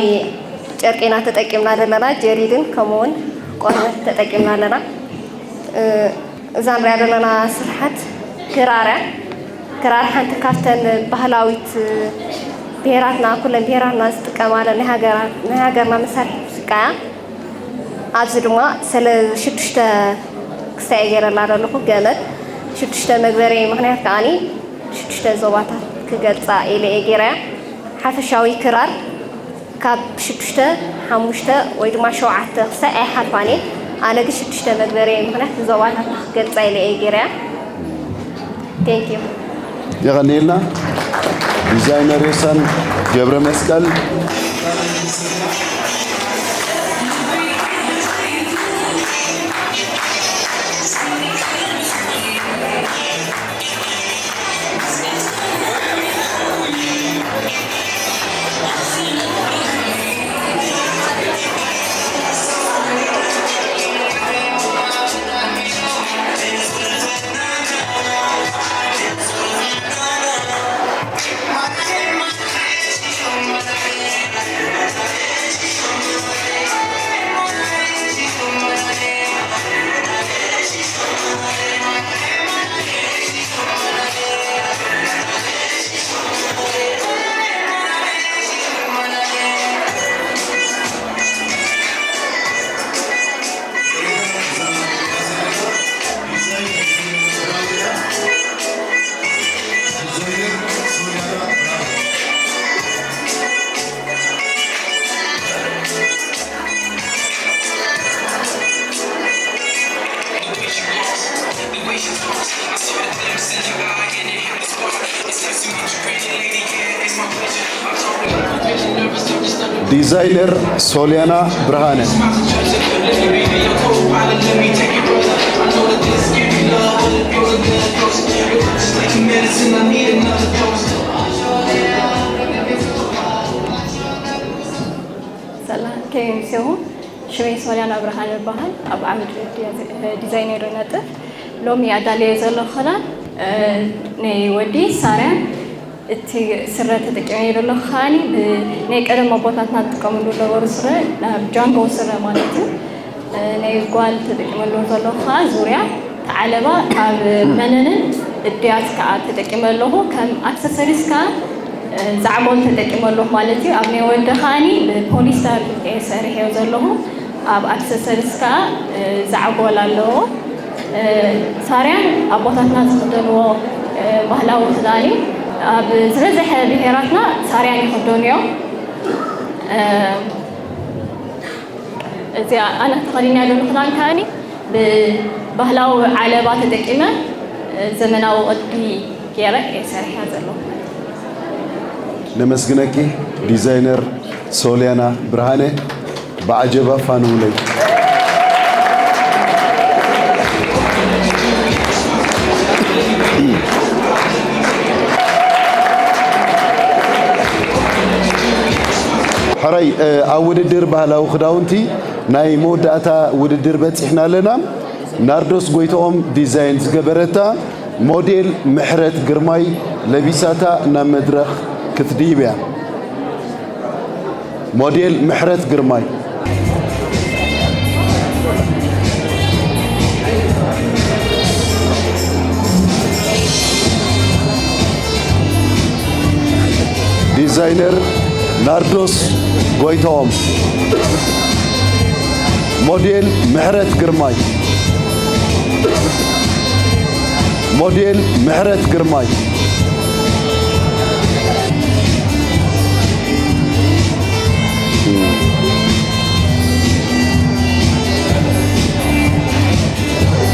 ጨርቂ ኢና ተጠቂምና ዘለና፣ ጀሪድን ከምኡ እውን ቆርበት ተጠቂምና ኣለና። እ፣ እዛ ንሪኣ ዘለና ስርሓት ክራር እያ። ክራር ሓንቲ ካብተን ባህላዊት ብሄራትና፣ ኩለን ብሄራትና ዝጥቀማለን ናይ ሃገራ-፣ ናይ ሃገርና መሳርሒ ሙዚቃ እያ። ኣብዚ ድማ ሰለ-፣ ሽዱሽተ ክስታይ እየ ገይረላ ዘለኹ ገመድ። ሽዱሽተ መግበሪ ምኽንያት ከዓኒ ሽዱሽተ ዞባታት ክገልጻ ኢለ እየ ገይረያ። ሓፈሻዊ ክራር ካብ ሽዱሽተ፣ ሓሙሽተ ወይ ድማ ሸውዓተ ክሳይ ኣይሓልፋን እየ። ኣነ ግን ሽዱሽተ መግበሪ ምኽንያት ንዞባታትና ክገልጻ ኢለ እየ ገይረያ። Thank you። የቐንየልና። ዲዛይነር ዮሳን ገብረ መስቀል። ዲዛይነር ሶልያና ብርሃነ። ሰላም፣ ከመይ ኣምሲኹም? ሽመይ ሶልያና ብርሃነ እበሃል። ኣብ ዓውዲ ዲዛይነር ይነጥፍ። ሎሚ ኣዳልየ ዘለኹ ክዳን፣ እ፣ ናይ ወዲ ሳርያን እቲ ስረ ተጠቂመዮ ዘለኹ ከዓኒ ብ-፣ ናይ ቀደም ኣቦታትና ዝጥቀምሉ ዝነበሩ ስረ፣ ናብ ጃንጎ ስረ ማለት እዩ። እ፣ ናይ ጓል ተጠቂመሉ ዘለኹ ከዓ ዙርያ፣ እቲ ዓለባ ካብ መነንን እድያት ከዓ ተጠቂመ ኣለኹ። ከም ኣክሰሰሪስ ከዓ፣ እ፣ ዛዕጎል ተጠቂመ ኣለኹ ማለት እዩ። ኣብ ናይ ወዲ ከዓኒ ብፖሊስተር እየ ሰሪሐዮ ዘለኹ። ኣብ ኣክሰሰሪስ ከዓ፣ እ፣ ዛዕጎል ኣለዎ። እ፣ ሳርያን ኣቦታትና ዝኽደንዎ፣ እ፣ ባህላዊ ክዳን እዩ። ኣብ ዝበዝሐ ብሄራትና ሳርያን ይኽደኑ እዮም። እ፣ እዚኣ ኣነ ተኸዲናያ ዘለኹ ክዳን ከኣኒ ብባህላዊ ዓለባ ተጠቂመ፣ እ፣ ዘመናዊ ቅዲ ገይረ እየ ሰሪሐያ ዘለኹ። ነመስግነኪ ዲዛይነር ሶልያና ብርሃነ። ብዓጀባ ፋንውለይ። ሕራይ ኣብ ውድድር ባህላዊ ክዳውንቲ ናይ መወዳእታ ውድድር በፂሕና ኣለና። ናርዶስ ጎይትኦም ዲዛይን ዝገበረታ ሞዴል ምሕረት ግርማይ ለቢሳታ ናብ መድረኽ ክትድይብ እያ። ሞዴል ምሕረት ግርማይ። ዲዛይነር ናርዶስ ጎይትኦም። ሞዴል ምሕረት ግርማይ። ሞዴል ምሕረት ግርማይ።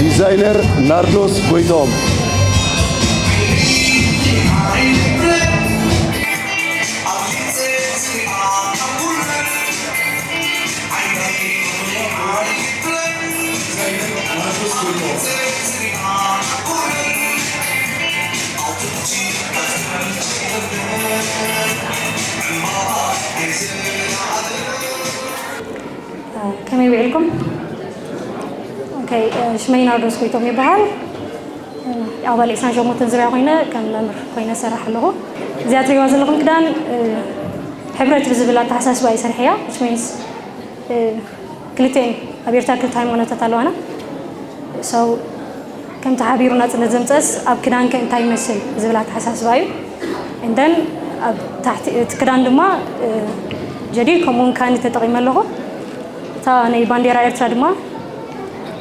ዲዛይነር ናርዶስ ጎይትኦም። ከመይ ውዒልኩም? ኦኬ፣ ሽመይ ናርዶስ ጎይቶም ይበሃል። ኣባል ዒስራን ሸሞንተን ዙርያ ኮይነ ከም መምህር ኮይነ እሰርሕ ኣለኹ። እዚኣ ትሪእዋ ዘለኹም ክዳን ሕብረት ብዝብል ኣተሓሳስባ እዩ ሰሪሐያ። Which means ክልቴን ኣብ ኤርትራ ክልተ ሃይማኖታት ኣለዋና። So ከምቲ ሓቢሩ ናጽነት ዘምጸስ ኣብ ክዳንከ እንታይ ይመስል ዝብል ኣተሓሳስባ እዩ። And then ኣብ ታሕቲ እቲ ክዳን ድማ ጀዲድ ከምኡውን ካኒ ተጠቒመ ኣለኹ። እታ ናይ ባንዴራ ኤርትራ ድማ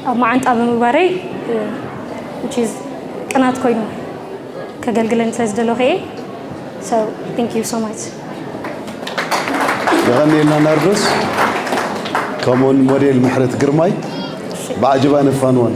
ኣብ መዓንጣ ብምግባረይ which is ቅናት ኮይኑ ከገልግለኒ ስለ ዝደለኹ እየ። So thank you so much። የቐንየልና ናርዶስ፣ ከምኡውን ሞዴል ምሕረት ግርማይ ብዓጀባ ነፋንወን።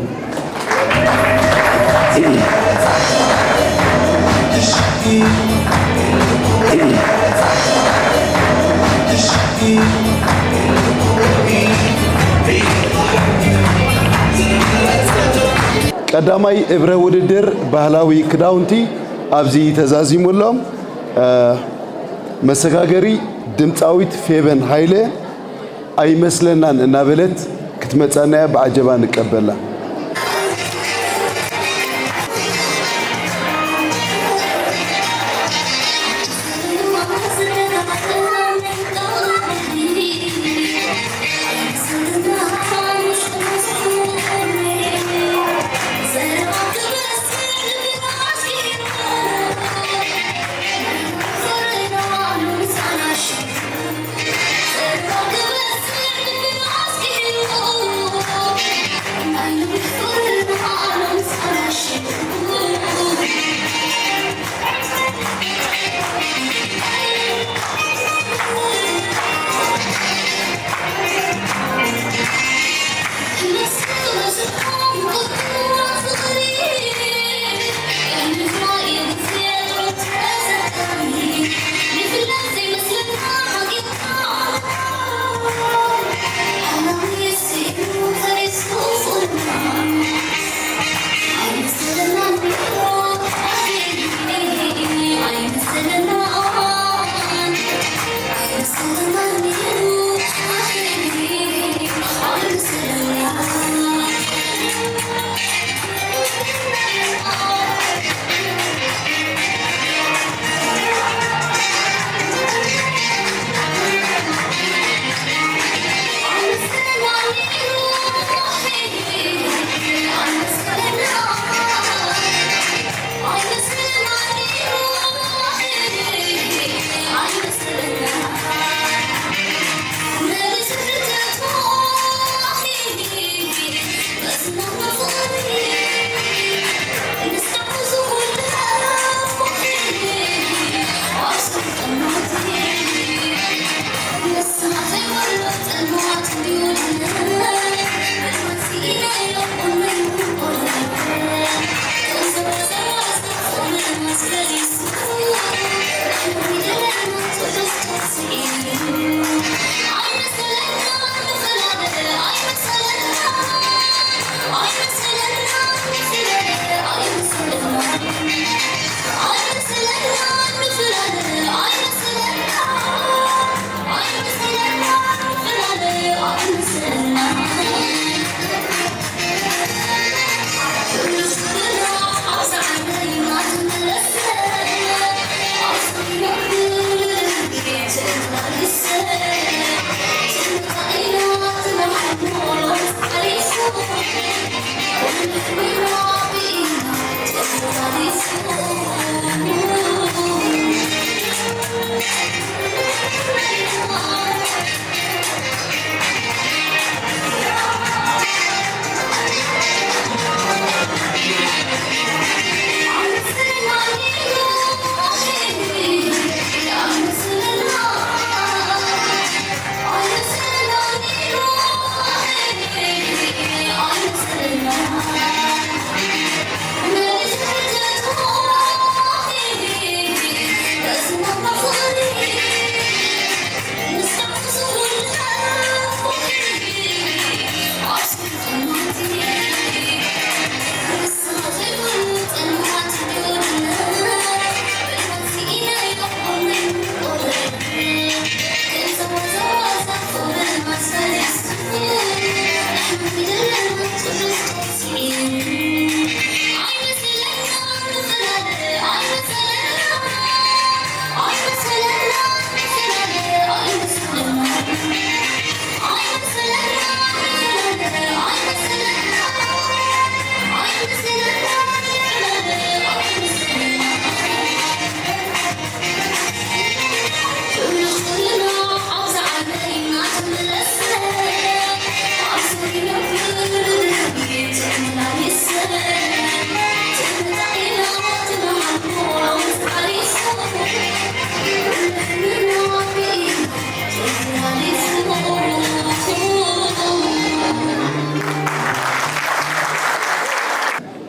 ቀዳማይ እብረ ውድድር ባህላዊ ክዳውንቲ ኣብዚ ተዛዚሙ ኣሎ። መሰጋገሪ ድምፃዊት ፌቨን ሃይለ ኣይመስለናን እናበለት ክትመፃና እያ፣ ብዓጀባ ንቀበላ።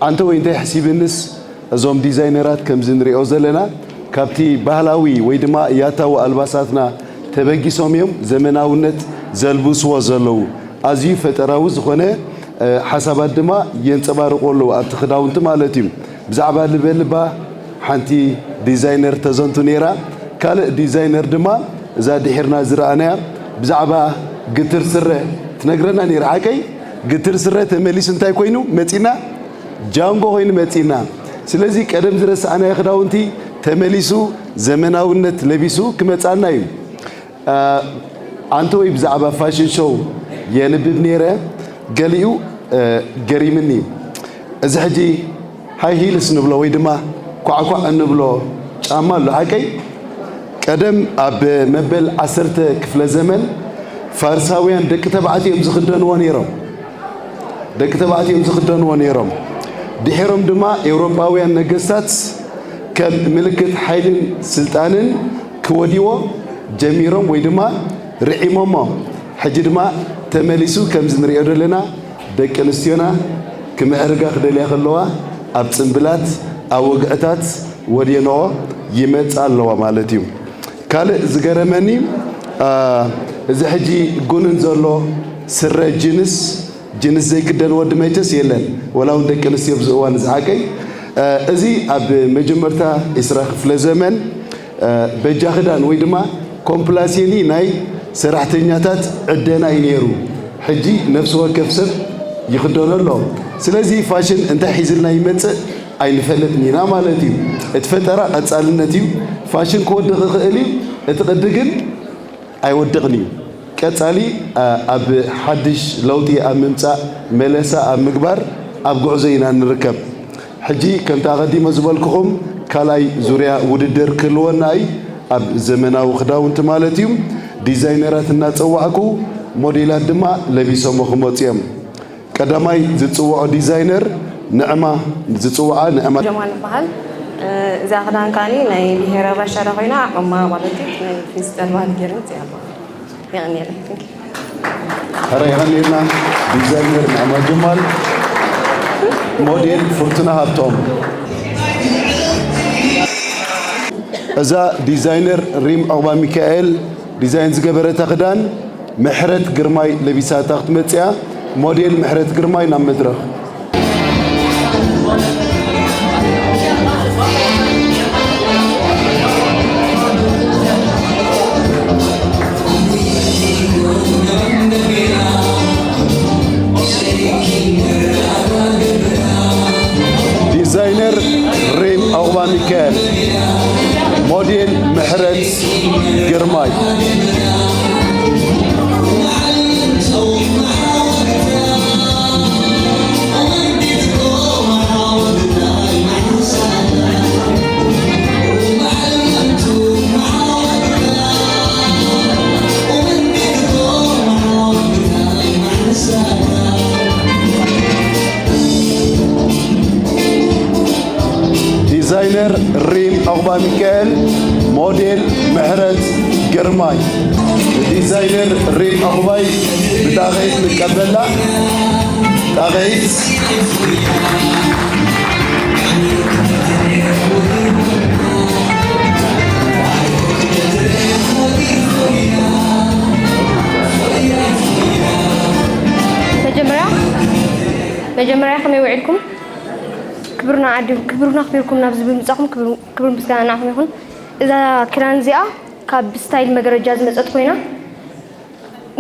ኣንተ ወይ እንታይ ሕሲብንስ፣ እዞም ዲዛይነራት ከምዚ ንሪኦ ዘለና ካብቲ ባህላዊ ወይ ድማ ያታዊ ኣልባሳትና ተበጊሶም እዮም ዘመናውነት ዘልብስዎ ዘለዉ። ኣዝዩ ፈጠራዊ ዝኾነ ሓሳባት ድማ የንጸባርቑ ኣለዉ ኣብቲ ክዳውንቲ ማለት እዩ። ብዛዕባ ልበልባ ሓንቲ ዲዛይነር ተዘንቱ ነይራ። ካልእ ዲዛይነር ድማ እዛ ድሒርና ዝረኣናያ ብዛዕባ ግትር ስረ ትነግረና ነይራ። ሓቀይ ግትር ስረ ተመሊሱ እንታይ ኮይኑ መጺና? ጃንጎ ኮይኑ መጺና። ስለዚ ቀደም ዝረሳዕናዮ ክዳውንቲ ተመሊሱ ዘመናውነት ለቢሱ ክመጻና እዩ። ኣንተ ወይ ብዛዕባ ፋሽን ሾው የንብብ ነይረ፣ ገሊኡ ገሪምኒ። እዚ ሕጂ ሃይ ሂልስ ንብሎ ወይ ድማ ኳዕኳዕ እንብሎ ጫማ ኣሎ፣ ሓቀይ? ቀደም ኣብ መበል ዓሰርተ ክፍለ ዘመን ፋርሳውያን ደቂ ተባዕትዮ እዮም ዝኽደንዎ ነይሮም። ደቂ ተባዕትዮ እዮም ዝኽደንዎ ነይሮም። ድሒሮም ድማ ኤውሮጳውያን ነገስታት ከም ምልክት ሓይልን ስልጣንን ክወድይዎ ጀሚሮም ወይ ድማ ርዒሞሞ። ሕጂ ድማ ተመሊሱ ከምዚ ንሪኦ ዘለና ደቂ ኣንስትዮና ክምዕርጋ ክደልያ ከለዋ ኣብ ጽምብላት ኣብ ወግዕታት ወድየንኦ ይመጻ ኣለዋ ማለት እዩ። ካልእ ዝገረመኒ እዚ ሕጂ ጉንን ዘሎ ስረ ጅንስ ጅንስ ዘይክደን ወዲ መይተስ የለን፣ ወላ እውን ደቂ ኣንስትዮ ኣብዚ እዋን እዚ ሓቀይ። እዚ ኣብ መጀመርታ ዕስራ ክፍለ ዘመን በጃ ክዳን ወይ ድማ ኮምፕላሴኒ ናይ ሰራሕተኛታት ዕደና እዩ ነይሩ። ሕጂ ነፍሲ ወከፍ ሰብ ይኽደኖ ኣሎ። ስለዚ ፋሽን እንታይ ሒዝልና ይመጽእ ኣይንፈልጥን ኢና ማለት እዩ። እቲ ፈጠራ ቀጻልነት እዩ። ፋሽን ክወድቕ ይኽእል እዩ። እቲ ቅዲ ግን ኣይወድቕን እዩ። ቀጻሊ ኣብ ሓድሽ ለውጢ ኣብ ምምጻእ መለሳ ኣብ ምግባር ኣብ ጉዕዞ ኢና ንርከብ። ሕጂ ከምቲ ኣቐዲመ ዝበልኩኹም ካልኣይ ዙርያ ውድድር ክህልወና እዩ። ኣብ ዘመናዊ ክዳውንቲ ማለት እዩ። ዲዛይነራት እናጸዋዕኩ ሞዴላት ድማ ለቢሶሞ ክመጹ እዮም። ቀዳማይ ዝጽውዖ ዲዛይነር ንዕማ ዝጽውዓ ንዕማ። ጀማል ይበሃል። እዛ ክዳን ከዓኒ ናይ ብሄረ ባሻዳ ኮይና ዕማ ማለት እዩ። ናይ ፌስታል ባህሊ ገይረን እዚኣ ኣለዋ። የቐንየለይ። Thank you። ሕረ የቐንየልና። ዲዛይነር ንዕማ ጀማል፣ ሞዴል ፍርቱና ሃብቶም። እዛ ዲዛይነር ሪም ዑቕባ ሚካኤል ዲዛይን ዝገበረታ ክዳን ምሕረት ግርማይ ለቢሳታ ክትመጽእ እያ። ሞዴል ምሕረት ግርማይ ናብ መድረኽ። ዲዛይነር ሪም ዑቕባ ሚካኤል፣ ሞዴል ምሕረት ግርማይ። ዲዛይነር ሪም ዑቕባ ሚካኤል፣ ሞዴል ምሕረት ግርማይ። ዲዛይነር ሪም ዑቕባይ ብጣቕዒት ንቀበላ። ጣቕዒት። መጀመርያ መጀመርያ ከመይ ውዒልኩም? ክብርና ዓዲ ክብርና ኣኽቢርኩም ናብዚ ብምጻኹም ክብር ክብርን ምስጋና ንዓኹም ይኹን። እዛ ክዳን እዚኣ ካብ ስታይል መገረጃ ዝመጸት ኮይና፣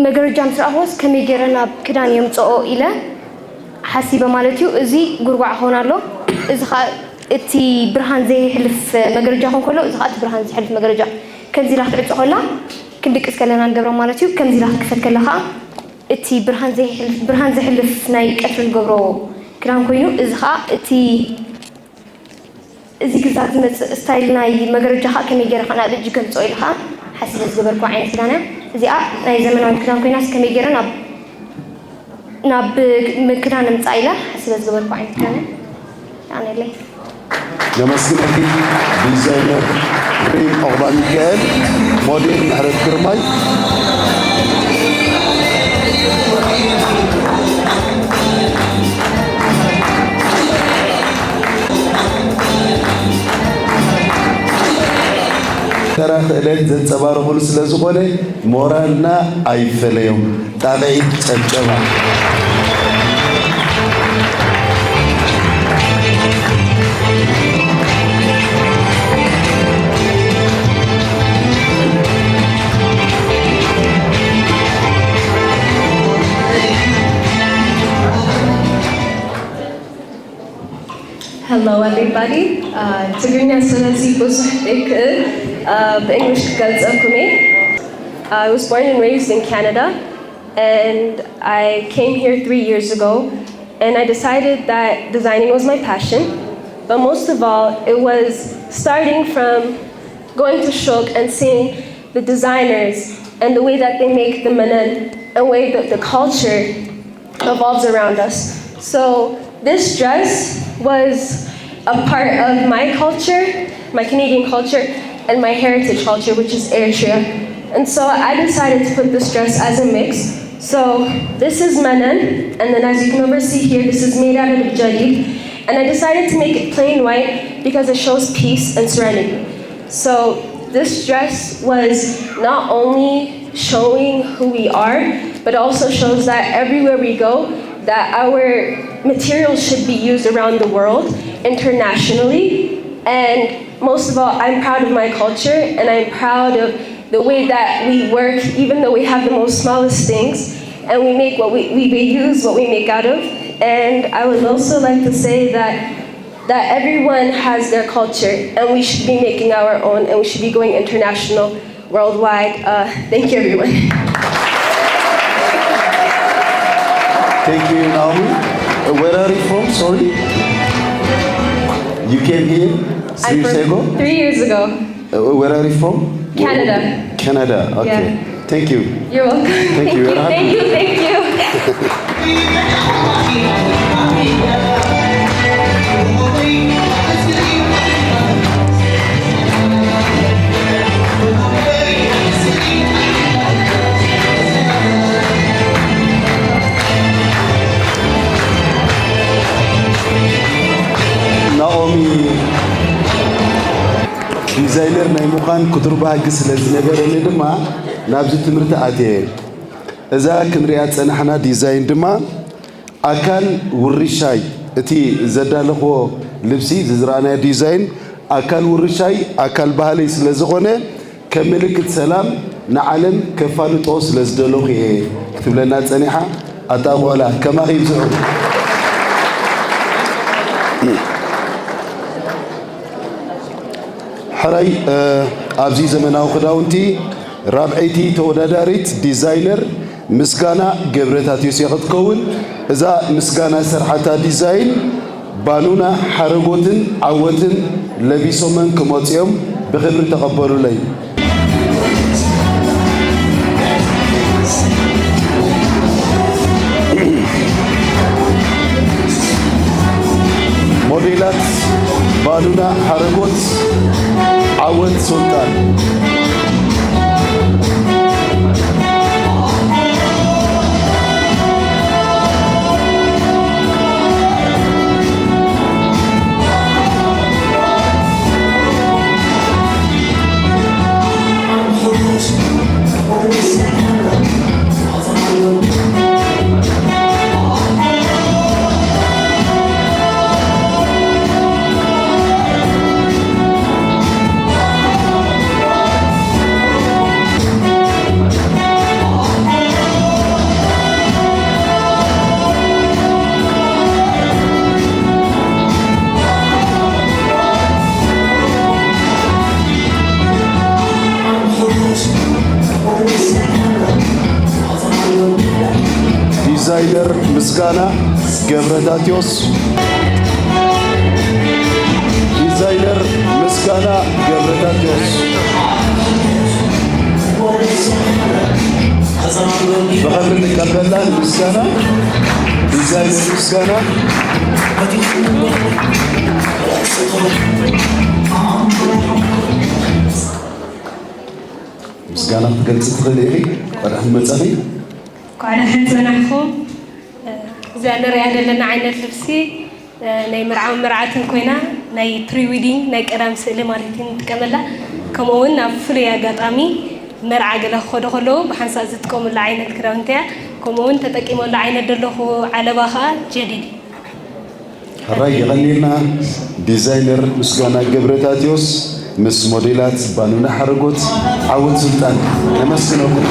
መገረጃ ምስ ረኣኹስ ከመይ ገይረ ናብ ክዳን የምጽኦ ኢለ ሓሲበ ማለት እዩ። እዚ ጉርጓዕ ክኸውን ኣሎ። እዚ ኸኣ እቲ ብርሃን ዘይሕልፍ መገረጃ ክኸውን ከሎ፣ እዚ ኸኣ እቲ ብርሃን ዝሕልፍ መገረጃ። ከምዚ ኢላ ክትዕጾ ከላ ክንድቅስ ከለና ንገብራ ማለት እዩ። ከምዚ ኢላ ክትክፈት ከላ ኸኣ እቲ ብርሃን ዘይሕልፍ፣ ብርሃን ዘሕልፍ ናይ ቀትሪ ንገብሮ ክዳን ኮይኑ፣ እዚ ኸኣ እቲ እዚ ግዛ ዝመጽእ ስታይል ናይ መገረጃ ኸኣ ከመይ ገይረ ኸኣ ናብ እጅ ከምጽኦ ኢለ ኸኣ ሓሲበ ዝገበርኩ ዓይነት ክዳን እያ። እዚኣ ናይ ዘመናዊት ክዳን ኮይናስ ከመይ ገይረ ናብ፣ ናብ ም-፣ ክዳን እምጻእ ኢለ ሓሲበ ዝገበርኩ ዓይነት ክዳን እያ። የቐንየለይ። ነመስግነኪ ዲዛይነር ሪም ዑቕባ ሚካኤል፣ ሞዴል ምሕረት ግርማይ። ክእለት ዘንጸባርቑሉ ስለ ዝኾነ ሞራልና ኣይፈለዮም። ጣቕዒት ጨብጨባ። Hello, everybody. Uh, ትግርኛ ስለዚ ብዙሕ ዘይክእል ብእንግሊሽ ክገልጸኩም እየ። I was born and raised in Canada, and I came here three years ago, and I decided that designing was my passion. But most of all, it was starting from going to Shok and seeing the designers and the way that they make the manan and way that the culture evolves around us. So this dress was a part of my culture, my Canadian culture, and my heritage culture, which is Eritrea. And so I decided to put this dress as a mix. So this is manan, and then as you can oversee here, this is made out of jadid. And I decided to make it plain white because it shows peace and serenity. So this dress was not only showing who we are, but also shows that everywhere we go, that our materials should be used around the world, internationally. And most of all, I'm proud of my culture, and I'm proud of the way that we work, even though we have the most smallest things, and we make what we, we use what we make out of. And I would also like to say that that everyone has their culture, and we should be making our own, and we should be going international, worldwide. Uh, thank you, everyone. Thank you, Naomi. Uh, where are you from? Sorry. You came here three I'm years from ago? Three years ago. Uh, where are you from? Canada. Canada. Okay. Yeah. Thank you. You're welcome. Thank you. You're happy. Thank you. Thank you. ናኦሚ ዲዛይነር ናይ ምዃን ክቱር ባህጊ ስለ ዝነበረኒ ድማ ናብዚ ትምህርቲ ኣትየ። እዛ ክንሪኣ ዝጸናሕና ዲዛይን ድማ ኣካል ውርሻይ፣ እቲ ዘዳለኽዎ ልብሲ፣ ዝዝረኣናዮ ዲዛይን ኣካል ውርሻይ፣ ኣካል ባህለይ ስለ ዝኾነ ከም ምልክት ሰላም ንዓለም ከፋልጦ ስለ ዝደለኹ እየ ክትብለና ጸኒሓ። ኣታ ቆላ ከማኺ ይብዝሑ። ሕራይ ኣብዚ ዘመናዊ ክዳውንቲ ራብዐይቲ ተወዳዳሪት ዲዛይነር ምስጋና ገብረታትዮስ እያ ክትከውን። እዛ ምስጋና ዝሰርሓታ ዲዛይን ባኑና ሓረጎትን ዓወትን ለቢሶመን ክመፁ እዮም። ብክብሪ ተቐበሉለይ። ሞዴላት ባኑና ሓረጎት፣ ዓወት ሱልጣን። ዲዛይነር ምስጋና ገብረታትዮስ። ዲዛይነር ምስጋና ገብረታትዮስ። ብኸብሪ ንቀበላ። ምስጋና፣ ዲዛይነር ምስጋና። ምስጋና ክትገልፂ ትኽእሊ ኢኺ? እንኳዕ ደሓን መፃኺ። እንኳዕ ደሓን ፀናሕኩም። እዚኣ ንሪኣ ዘለና ዓይነት ልብሲ ናይ መርዓውን መርዓትን ኮይና ናይ ፕሪ ዊዲንግ ናይ ቀዳም ስእሊ ማለት እዩ ንጥቀመላ። ከምኡ እውን ናብ ፍሉይ ኣጋጣሚ መርዓ ገለ ክኸዱ ከለዉ ብሓንሳእ ዝጥቀሙሉ ዓይነት ክዳውንቲ እያ። ከምኡ እውን ተጠቂመሉ ዓይነት ዘለኹ ዓለባ ከዓ ጀዲድ እዩ። ሕራይ የቐንየልና። ዲዛይነር ምስጋና ገብረታቴዎስ ምስ ሞዴላት ባኑና ሓረጎት፣ ዓወት ስልጣን። ነመስግነኩም።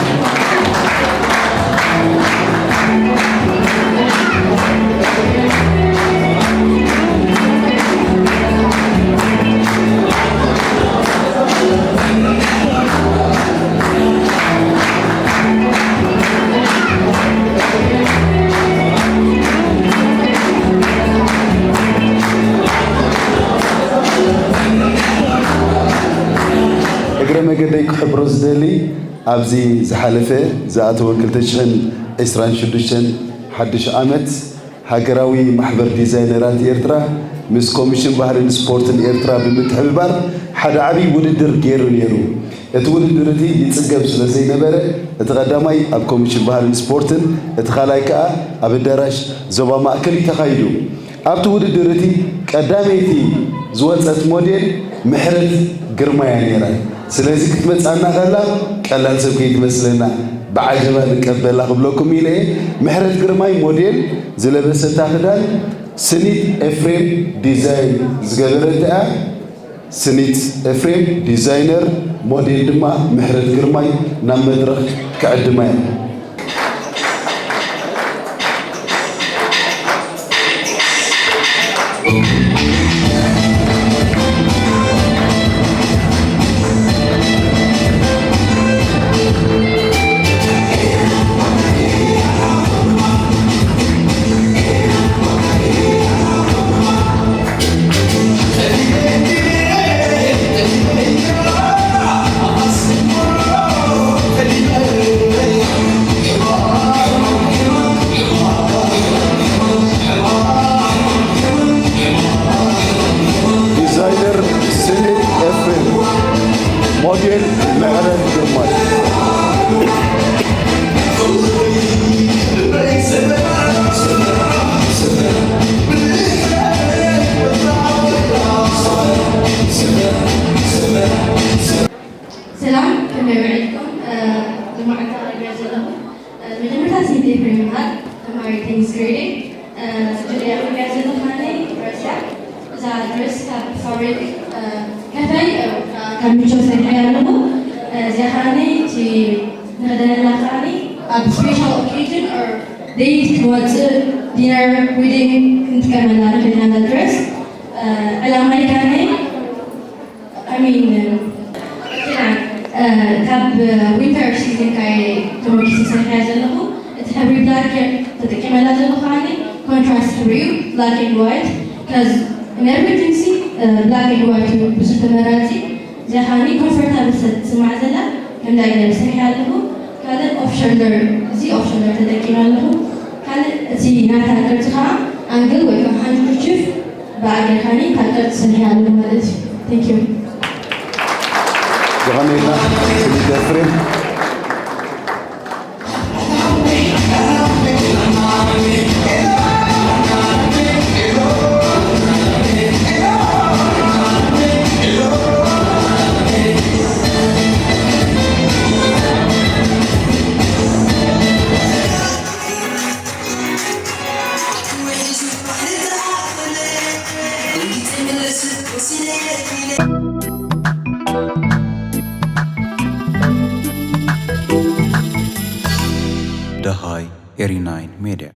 እግረ መገደይ ክሕብሮ ዝደሊ፣ ኣብዚ ዝሓለፈ ዝኣተወ ክልተ ሽሕን ዕስራን ሽዱሽተን ሓድሽ ዓመት ሃገራዊ ማሕበር ዲዛይነራት ኤርትራ ምስ ኮሚሽን ባህልን ስፖርትን ኤርትራ ብምትሕብባር ሓደ ዓብዪ ውድድር ገይሩ ነይሩ። እቲ ውድድር እቲ ይጽገብ ስለ ዘይነበረ፣ እቲ ቀዳማይ ኣብ ኮሚሽን ባህልን ስፖርትን፣ እቲ ካልኣይ ከኣ ኣብ ኣዳራሽ ዞባ ማእከል እዩ ተኻይዱ። ኣብቲ ውድድር እቲ ቀዳመይቲ ዝወጸት ሞዴል ምሕረት ግርማ እያ ነይራ። ስለዚ ክትመጽኣና ከላ ቀላል ሰብ ከይትመስለና፣ ብዓጀባ ንቀበላ ክብለኩም ኢለ እየ። ምሕረት ግርማይ ሞዴል ዝለበሰታ ክዳን ስኒት ኤፍሬም ዲዛይን ዝገበረታ እያ። ስኒት ኤፍሬም ዲዛይነር፣ ሞዴል ድማ ምሕረት ግርማይ ናብ መድረኽ ክዕድማ እያ። ዲዛይነር ስኒት ኤፍሬም፣ ሞዴል ምሕረት ግርማይ። ሰላም፣ ከመይ ውዒልኩም? እ፣ ብመዓልቲ ኣቕሪብያ ዘለኹ፣ እ፣ መጀመርታ ስኒት ኤፍሬም ይበሃል፣ ተምሃራይ ቴኒስ ግሬድ ኤይት። እ፣ ጁልያ ኣቕሪብያ ዘለኹ ከዓኒ ድረስ እያ። እዛ ድረስ ካብ ፋብሪክ፣ እ፣ ከፈይ፣ እ፣ ካብ ምቾት ሰሪሐያ ኣለኹ። እ፣ እዚኣ ከዓኒ እቲ ንኽደነላ ከዓኒ ኣብ ስፔሻል ኦኬዥን ኦር ደይት ክንወፅእ፣ ዲነር፣ ዊዲንግ ክንጥቀመላ ንኽእል ኢና እዛ ድረስ። እ፣ ዕላማይ ከዓኒ I mean፣ እ፣ ካብ ዊንተር ሲዝን ካየ ተመርኪሰ ሰሪሐያ ዘለኹ። እቲ ሕብሪ ብላክ ተጠቂመላ ዘለኹ ከዓኒ ኮንትራስት ሕብሪ እዩ፣ ብላክ ኤንድ ዋይት። ከዚ ኢን ኤቭሪቲንግ ሲ፣ እ፣ ብላክ ኤንድ ዋይት እዩ ብዙሕ ተመራፂ። እዚኣ ከዓኒ ኮምፎርታብል ስለ ትስማዕ ዘላ ከምዚ ዓይነት ሰሪሐያ ኣለኹ። ካልእ ኦፍ ሾልደር፣ እዚ ኦፍ ሾልደር ተጠቂመ ኣለኹ። ካልእ እቲ ናታ ቅርፂ ከዓ ኣንግል ወይ ከዓ ሃንድ ከርቺፍ ብኣገርካኒ ካብ ቅርፂ ሰሪሐ ኣለኹ ማለት እዩ። Thank you። የቐንየልና ስኒት ኤፍሬም። ደሃይ ኤሪ ናይን ሜድያ።